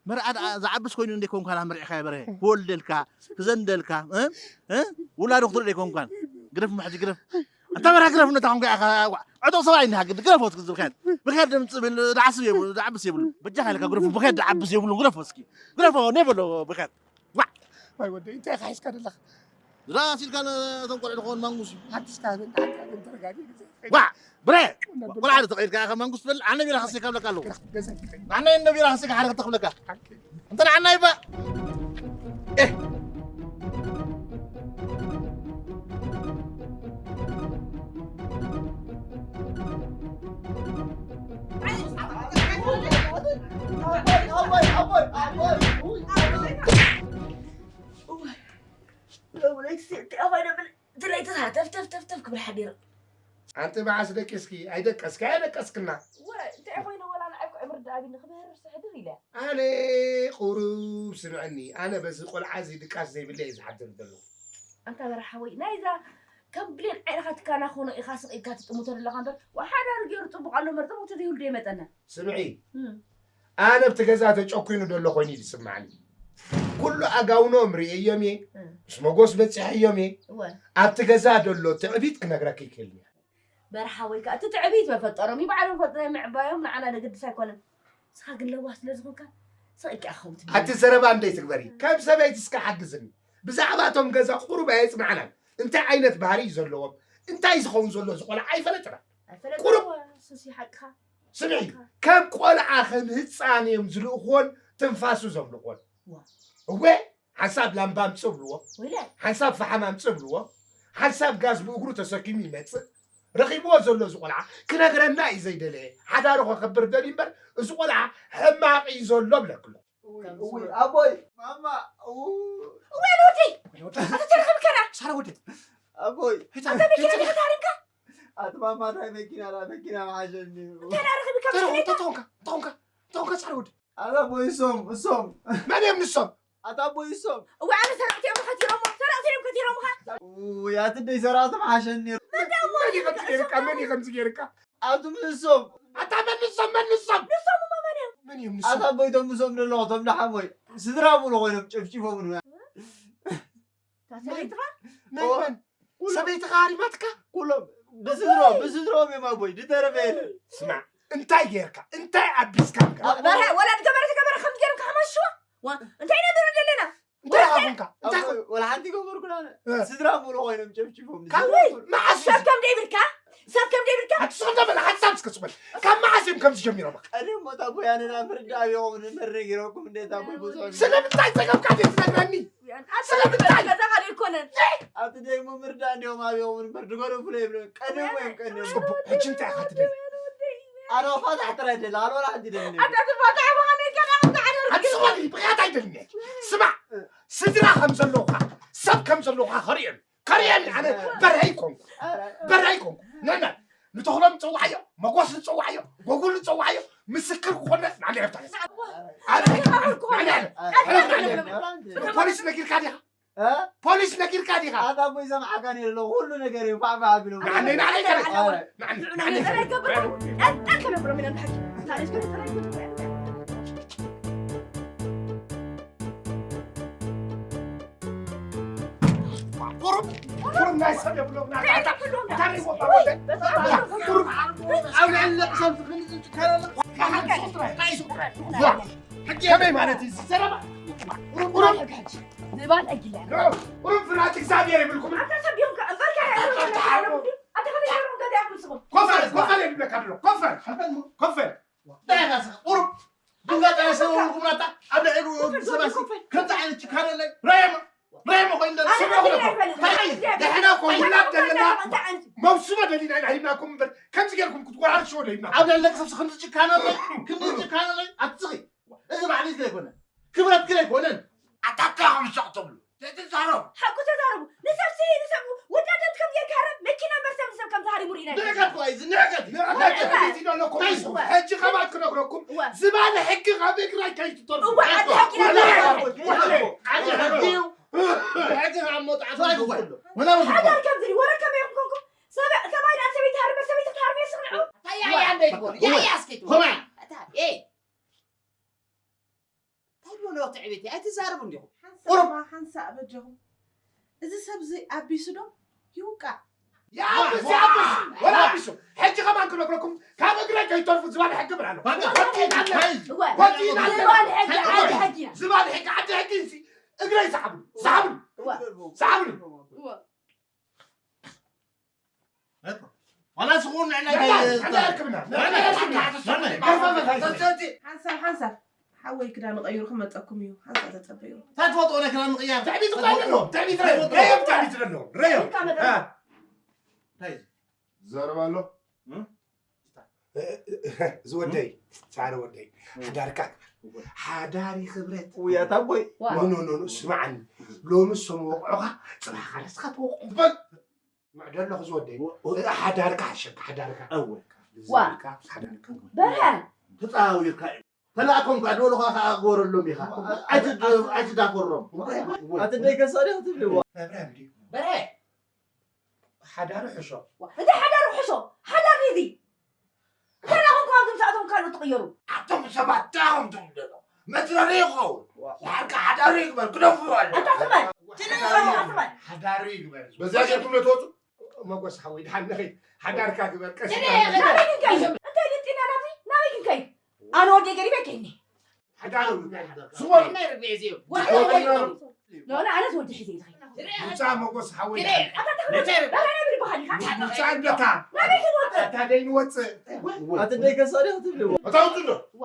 መርዓ ደኣ ዝዓብስ ኮይኑ እንደ ኮንካ ና መርዒኻ በረ። እም። ክወልደልካ፣ ክዘንደልካ፣ እ? እ? ውላዱ ክትርኢ ደይኮንካን። ግረፍ እሞ ሕጂ ግረፍ። ኣንታ በራ ግረፍ ነታ ኮንካ ኢኻ። ዕጡቕ ሰብኣይ እንዲኻ ግዲ ግረፎ እስኪ ብኸድ። ብኸድ ድምፂ ብል፣ ድዓስብ የብሉ፣ ድዓብስ የብሉ። በጃኻ ኢልካ ግረፎ፣ ብኸድ ድዓብስ የብሉ፣ ግረፎ እስኪ። ግረፎ፣ ኔ በሎ ብኸድ። ዋዕ! ዋይ ወደይ፣ እንታይ ኢኻ ሒዝካ ዘለኻ? ዝራስ ኢልካ ነቶም ቆልዑ ዝኾን ማንጉስ እዩ። ሓድሽ ካህን፣ ሓድሽ ካህን ተረጋጊ ግዜ። ዋዕ! ብረ! ቆልዓ ዶ ተቐይርካ ኢኻ ማንጉስ ትብል? ኣነ ቢራ ከስካ እብለካ ኣለኹ። ገዛ ክኸይድ። ኣነ እንደ ቢራ ከስካ ሓደ ክተኽብለካ። ሓቂ። እንተ ንዓና ይባ። ኤህ! ሎሚ ለይቲ እንታይ ኮይነ ብል፣ እቲ ለይቲ ተፍ ተፍ ተፍ ተፍ ክብል ሓዲረ። ኣንቲ መዓስ ደቂስኪ? ኣይደቀስኪ፣ ኣየደቀስክና። ወ፣ እንታይ ኮይነ ወላ ንዓይ እኮ ዕምሪ ደኣ ኣቢኒ ክምህርስ ሕድር ኢለ። ኣነ ቁሩብ ስምዐኒ፣ ኣነ በዚ ቆልዓ እዚ ድቃስ ዘይብለይ እየ ዝሓድር ዘለኹ። ኣንታ በርሓ ሓወይ፣ ናይዛ ከም ብሌን ዓይንኻ ትካናኾኖ ኢኻ ስቕ ኢልካ ትጥምቶ ዘለኻ እምበር፣ ወሓዳር ገይሩ ጽቡቕ ኣሎ እምበር፣ ጽቡቕ ተዘይብሉ ዶ ይመጸና? ስምዒ፣ እም። ኣነ ኣብቲ ገዛ ተጨኲኑ ዘሎ ኮይኑ እዩ ዝስምዓኒ። ኩሉ ኣጋውኖም ርእየዮም እየ፣ እም። ምስ መጎስ በጺሐዮም እየ። እወ። ኣብቲ ገዛ ዘሎ ትዕቢት ክነግረኪ ይክእል እየ። በርሓ ወይ ከኣ እቲ ትዕቢት መፈጠሮም እዩ፣ ባዕሎም ፈጥ-፣ ናይ ምዕባዮም ንዓና ዘገድስ ኣይኮነን። ንስኻ ግን ለዋህ ስለ ዝኾንካ፣ ስቕ ኢልካ ኢኻ ከምኡ ትብል። ኣቲ ዘረባ እንዶ ኣይትግበሪ። ከም ሰበይቲ እስከ ሓግዝኒ። ብዛዕባ እቶም ገዛ ቁሩብ ኣየጽናዕናን። እንታይ ዓይነት ባህሪ እዩ ዘለዎም? እንታይ ዝኸውን ዘሎ እዚ ቆልዓ ኣይፈለጥናን። ኣይፈለጥናን። ቁሩብ እሱስ እዩ ሓቅኻ። ስምዒ፣ ሓቅኻ። ከም ቆልዓ ከም ህጻን እዮም ዝልእኽዎን ትንፋሱ ዘምልቕዎን። ዋ። እወ፣ ሓንሳብ ላምባ ኣምጽእ ብልዎ፣ ወይለ። ሓንሳብ ፈሓም ኣምጽእ ብልዎ፣ ሓንሳብ ጋዝ ብእግሩ ተሰኪሙ ይመጽእ። ረኺብዎ ዘሎ እዚ ቆልዓ ክነግረና እዩ ዘይደለየ። ሓዳሩ ከኽብር ደልዩ እምበር፣ እዚ ቆልዓ ሕማቕ እዩ ዘሎ ብለክሎ። እውይ፣ እውይ፣ ኣቦይ፣ ማማ፣ እው። እወ፣ ወዲ! ኣታ ተረኸብከና? ሳራ ወዲ። ኣቦይ፣ ኣታ መኪና ዲኻ ተሃሪምካ? ኣቲ ማማ፣ ናይ መኪና፣ ናይ መኪና መሓሸኒ። እንታይ ደኣ ረኺብካ? እንታይ ደኣ ተኾንካ? እንታይ ተኾንካ? እንታይ ተኾንካ? እንታይ ተኾንካ? ጻዕዳ ወዲ። ኣታ ኣቦይ፣ እሶም፣ እሶም። መን እዮም ንሶም? ኣታ ኣቦይ፣ እሶም። እዋይ፣ ኣነ ሰራቕቲ እዮም ከቲሮሞ፣ ሰራቕቲ እዮም ከቲሮምኻ። ውይ፣ ኣቲ ደይ ሰራቕቲ መሓሸኒ ነይሩ። መን ደኣ እሞ መን እዩ ከምዚ ገይርካ? መን እዩ ከምዚ ገይርካ? ኣቱም ንሶም። ኣታ መን ንሶም? መን ንሶም? ንሶም እሞ መን እዮም? መን እዮም ንሶም? ኣታ ኣቦይ፣ እቶም ንሶም ዘለኹ፣ እቶም ደሓሞይ ስድራ ሙሉ ኮይኖም ጨፍጪፎምና። እታ ሰበይትኻ? ናይ መን? ኩሎም ሰበይትኻ ሃሪማትካ? ኩሎም ብስድሮ-፣ ብስድሮም እዮም ኣቦይ፣ ዝተረፈ የለን። ስማዕ፣ እንታይ ጌርካ? እንታይ ኣቢስካ? በርሀ፣ ወላ ዝገበረ ዝገበረ ከም ጌርካ ከማሽዋ? ዋ፣ እንታይ ኢና ንርኢ ዘለና? እንታይ ወላ ኣኹንካ? እንታይ ኣቦይ፣ ወላ ሓንቲ ገበርኩን ኣነ። እ። ስድራ ሙሉ ኮይኖም ጨፍጪፎም። ካብ ስድራ ሙሉ። መዓስ እዩ? ሰብ ከም ደይብልካ? ሰብ ከም ደይብልካ? ኣቲ ስቕ እንተ በል፣ ሓሳብ እስከ ስቕ በል። ካብ መዓስ እዮም ከምዚ ጀሚሮም? ቀደም ሞት ኣቦይ፣ ኣነ ናብ ምርዳእ ይኸውን እምበር ነጊረኩም እንዴት ኣቦይ ብዙሕ። ስለምንታይ ጸገምካ ዘይትነግረኒ? ኣታ ስለምንታይ? ገዛኻ ዘይኮነን። ኣብቲ ደይሞ ምርዳእ እንዲዮም ኣብዮም እምበር ድገደፉ ለይብለ። ቀደም እዮም ቀደም። ጽቡቕ፣ ሕጂ እንታይ ኢኻ ትደሊ? ኣነ ፋታሕ ጥራይ ደሊ፣ ኣልወላ ሓንቲ ደሊ። ኣታ ትፋታሕ ምዃነይ ገና ኣታ ዓደርግ። ኣቲ ዝኾነ ብኽያት ኣይደልን እየ። ስማዕ፣ ስድራ ከም ዘለውኻ፣ ሰብ ከም ዘለውኻ ከርእየሉ። ከርእየኒ ኣነ በርሀ ኣይኮንኩ። ኧረ። በርሀ ኣይኮንኩ። ንዕና ንተኽሎም ንጸዋዓዮ፣ መጎስ ንጸዋዓዮ፣ ጎጉል ንጸዋዓዮ፣ ምስክር ክኾነ ንዓና ኤርትራ። ኣነ፣ ንዓና፣ ንዓና፣ ንዓና። ፖሊስ ነጊርካ ዲኻ? እ? ፖሊስ ነጊርካ ዲኻ? ኣታ ኣቦይ ሰምዓካ ነይሩ ኣሎ፣ ኩሉ ነገር እዩ ፋዕፋዕ ኣቢሎም። ንዓነይ፣ ንዓነይ ከረ-፣ ኧረ። ንዓነይ፣ ንዓነይ ንዑ ከረ-፣ ንዑ ንዑ ንዑ። ጠንጠን ከነብሎም ኢና ብሓቂ። ታሪኽ ከነብሎም ኢና። ቁሩብ፣ ቁሩብ ናይ ሰብ የብሎም። ና፣ ና፣ ና። እንታይ ይወጣ ወደ? ቁሩብ ኣብ ልዕሊ ደቂ ሰብ ዝኽእል ዝጭካል ኣሎ። ከመይ ማለት እዩ? ዝዘረባ? ቁሩብ፣ ቁሩብ። ዝባን ሕጊ ኣለና። ቁሩብ ፍርሃት እግዚኣብሔር የብልኩም። ኣታ ሰብ ዲኹም ከ? እምበርከ ኣታ ከመይ ገይሮም ገዛ ይኹም ንስኹም? ኮፈል፣ ኮፈል የብለካ ኣሎ። ኮፈል፣ ኮፈል። እንታይ ኢኻ ስኻ? ቁሩብ ድንጋጤ ናይ ሰብ ቁሩብ ናታ ኣብ ልዕሊ ሰብ ኣሲ ከምዚ ዓይነት ጭካነ ኣለይ። ራየማ፣ ራየማ ኮይኑ ደለ ኣነ ስምዑ ከምዚ ክለኩም። ኣይፈልጥን። እንታይ እዩ? ደሕና እኮ ውላድ ደለና። እንታይ ዓይነት? መብስቦ ደሊና ኢና ሂብናኩም እምበር ከምዚ ጌርኩም ክትወራርሽዎ ደሊና። ኣብ ልዕሊ ሰብ ከምዚ ጭካነ ኣለይ፣ ክንዲ ጭካነ ኣለይ፣ ኣትስኺ። እዚ ባዕሉ ዘይኮነ፣ ክብረት ግን ኣይኮነን። ኣታ እንታይ ኢኹም ሸቕ ትብሉ? ዘይትዛረቡ። ሓቁ ተዛረቡ። ንሰብሲ፣ ንሰብ ወዳደት ከም ጌርካ ሃረም፣ መኪና እምበር ሰብ ንሰብ ከም ዝሃሪሙ ርኢና ንዕቀት ኣይኮነን። እኮ እዩ፣ እዚ ንዕቀት እዩ። ንዕቀት ንዕቀት እዩ። እዚ ዘሎ እኮ እንታይ እዩ። ሕጂ ኸማት ክነግረኩም፣ እወ። ዝባን ሕጊ ካብ እግሪ ኣይከይትተርፉ። እወ፣ ዓዲ ሓቂ ኢና። ወላ፣ ወላ፣ ወላ፣ ዓዲ ሕጊ እዩ። ሕጂ ካብ መውጣዕቱ ኣይኮነን። ወላ፣ ወላ። ሓዳር ከምዚ ድዩ? ወረ ከመይ ኢኹም ኮንኩም? ሰብ-፣ ሰብኣይ ናብ ሰበይቲ ሃርም፣ ሰበይቲ ክትሃርም የስኽንዑ? ኣያ፣ ኣያ፣ እንደይ ትበሉ? ኣያ፣ ኣያ፣ እስኪ ትበሉ? ኸማን። ኣታ፣ ኤይ። እንታይ ብሎ ትዕቢት? ኣይትዛረቡ እንዲኹም። ሓንሳእ ቁሩብ። እባ ሓንሳእ በጃኹም። እዚ ሰብ እዚ ኣቢሱ ዶ? ይውቃዕ። ይኣብስ፣ ይኣብስ። ወላ ኣቢሱ። ሕጂ ከማን ክነግረኩም፣ ካብ እግረይ ከይተርፉ ዝባን ሕጊ ብላ ኣሎ። በቃ። ወኪል ኣለ። እወ። ወኪል ኣለ። ዝባን ሕጊ፣ ዓቢ ሕጊ እዩ። ዝባን ሕጊ፣ ዓቢ ሕጊ እዩ። እግረይ ሰሓብሉ፣ ሰሓብሉ። እወ። ሰሓብሉ። እወ። ዋላ ስኹን ንዕና ንዕና፣ እንታይ ንዕና ኣርክብና። ንዕና ንዕና ኣርክብና። ንዕና ንዕና። ሓንሳብ፣ ሓንሳብ። ሓወይ ክዳኑ ቀይሩ ክመጸኩም እዩ። ሓንሳብ ተጸበዩ። እንታይ ትፈልጥዎ ናይ ክዳን ምቕያር? ትዕቢት እኮ ኣይደለዎም። ትዕቢት ረዮም። ረዮም ትዕቢት ረለዎም። ረዮም። እንታይ እዩ? ዘረባ ኣሎ? እም? ዝወደይ፣ ጻዕሪ ወደይ። እም። ሓዳርካ ግበር። እወ። ሓዳሪ ክብረት። ውይ፣ ኣታ ኣቦይ። ኖ፣ ኖ፣ ኖ፣ ኖ፣ ስማዓኒ። ሎሚ እሶም ወቕዑኻ፣ ጽባሕ ካልስኻ ትወቕዑ። በል። ምዕዶ ኣለኹ ዝወደይ። ወ-፣ ወ-፣ ሓዳርካ ሓሸካ፣ ሓዳርካ። እወ። ዋ። ዝብልካ፣ ሓዳርካ። በርሀ። ተጻዊርካ እዩ። ተላእኮም ከኣ ድበሉኻ ከኣ ግበረሎም ኢኻ። ኣይትድ-፣ ኣይትዳፈሮም። ኣቲ ደይ ከሳሪ ክትብልዎ። መብርሃን ድዩ? በርሀ። ሓዳሩ ሕሾ። ዋ፣ እንታይ ሓዳሩ ሕሾ? ሓዳር ድዩ እዚ? እንታይ ደኣ ኮንኩም ኣብዚ ምስኣቶም ካልኦት ትቕየሩ? ኣቶም ሰባት እንታይ ኢኹም ትብሉ ዘለኹም? መትረሪ ይኸውን። ዋ። ንዓካ ሓዳሩ ይግበር፣ ግደፍዎ ኣለ። ኣታ ስማይ፣ ትንገሩ ኣታ ስማይ። ሓዳሩ ይግበር። በዚኣ ጌርኩም ዶ ትወፁ? መጎስ ሓወይ፣ ድሓን ንኸይድ። ሓዳርካ ግበር፣ ቀስ ትንገሩ ኢልካ። ኣበይ ክንከይድ? እንታይ ልጢና ናብዚ? ናበይ ክንከይድ? ኣነ ወደይ ገሪበ ከይኒ። ሓዳሩ ግበር። ዝወ-፣ ናይ ርግቢ እዩ። ወደ ወደ ኖ፣ ኖ፣ ኣነ ወዲ ሒዘ ይኸይድ። ውፃእ መጎስ ሓወይ። ኣታ ተኽለ፣ እንታይ ርግቢ? ኣታ ናይ ብልባኻ ዲኻ? ውፃእ እንደታ። ናበይ ክንወፅእ? ኣታ ደይ ንወፅእ። ኣቲ ደይ ከሳሪ ክትብልዎ። ኣታ ውፅእ ዶ? ዋ።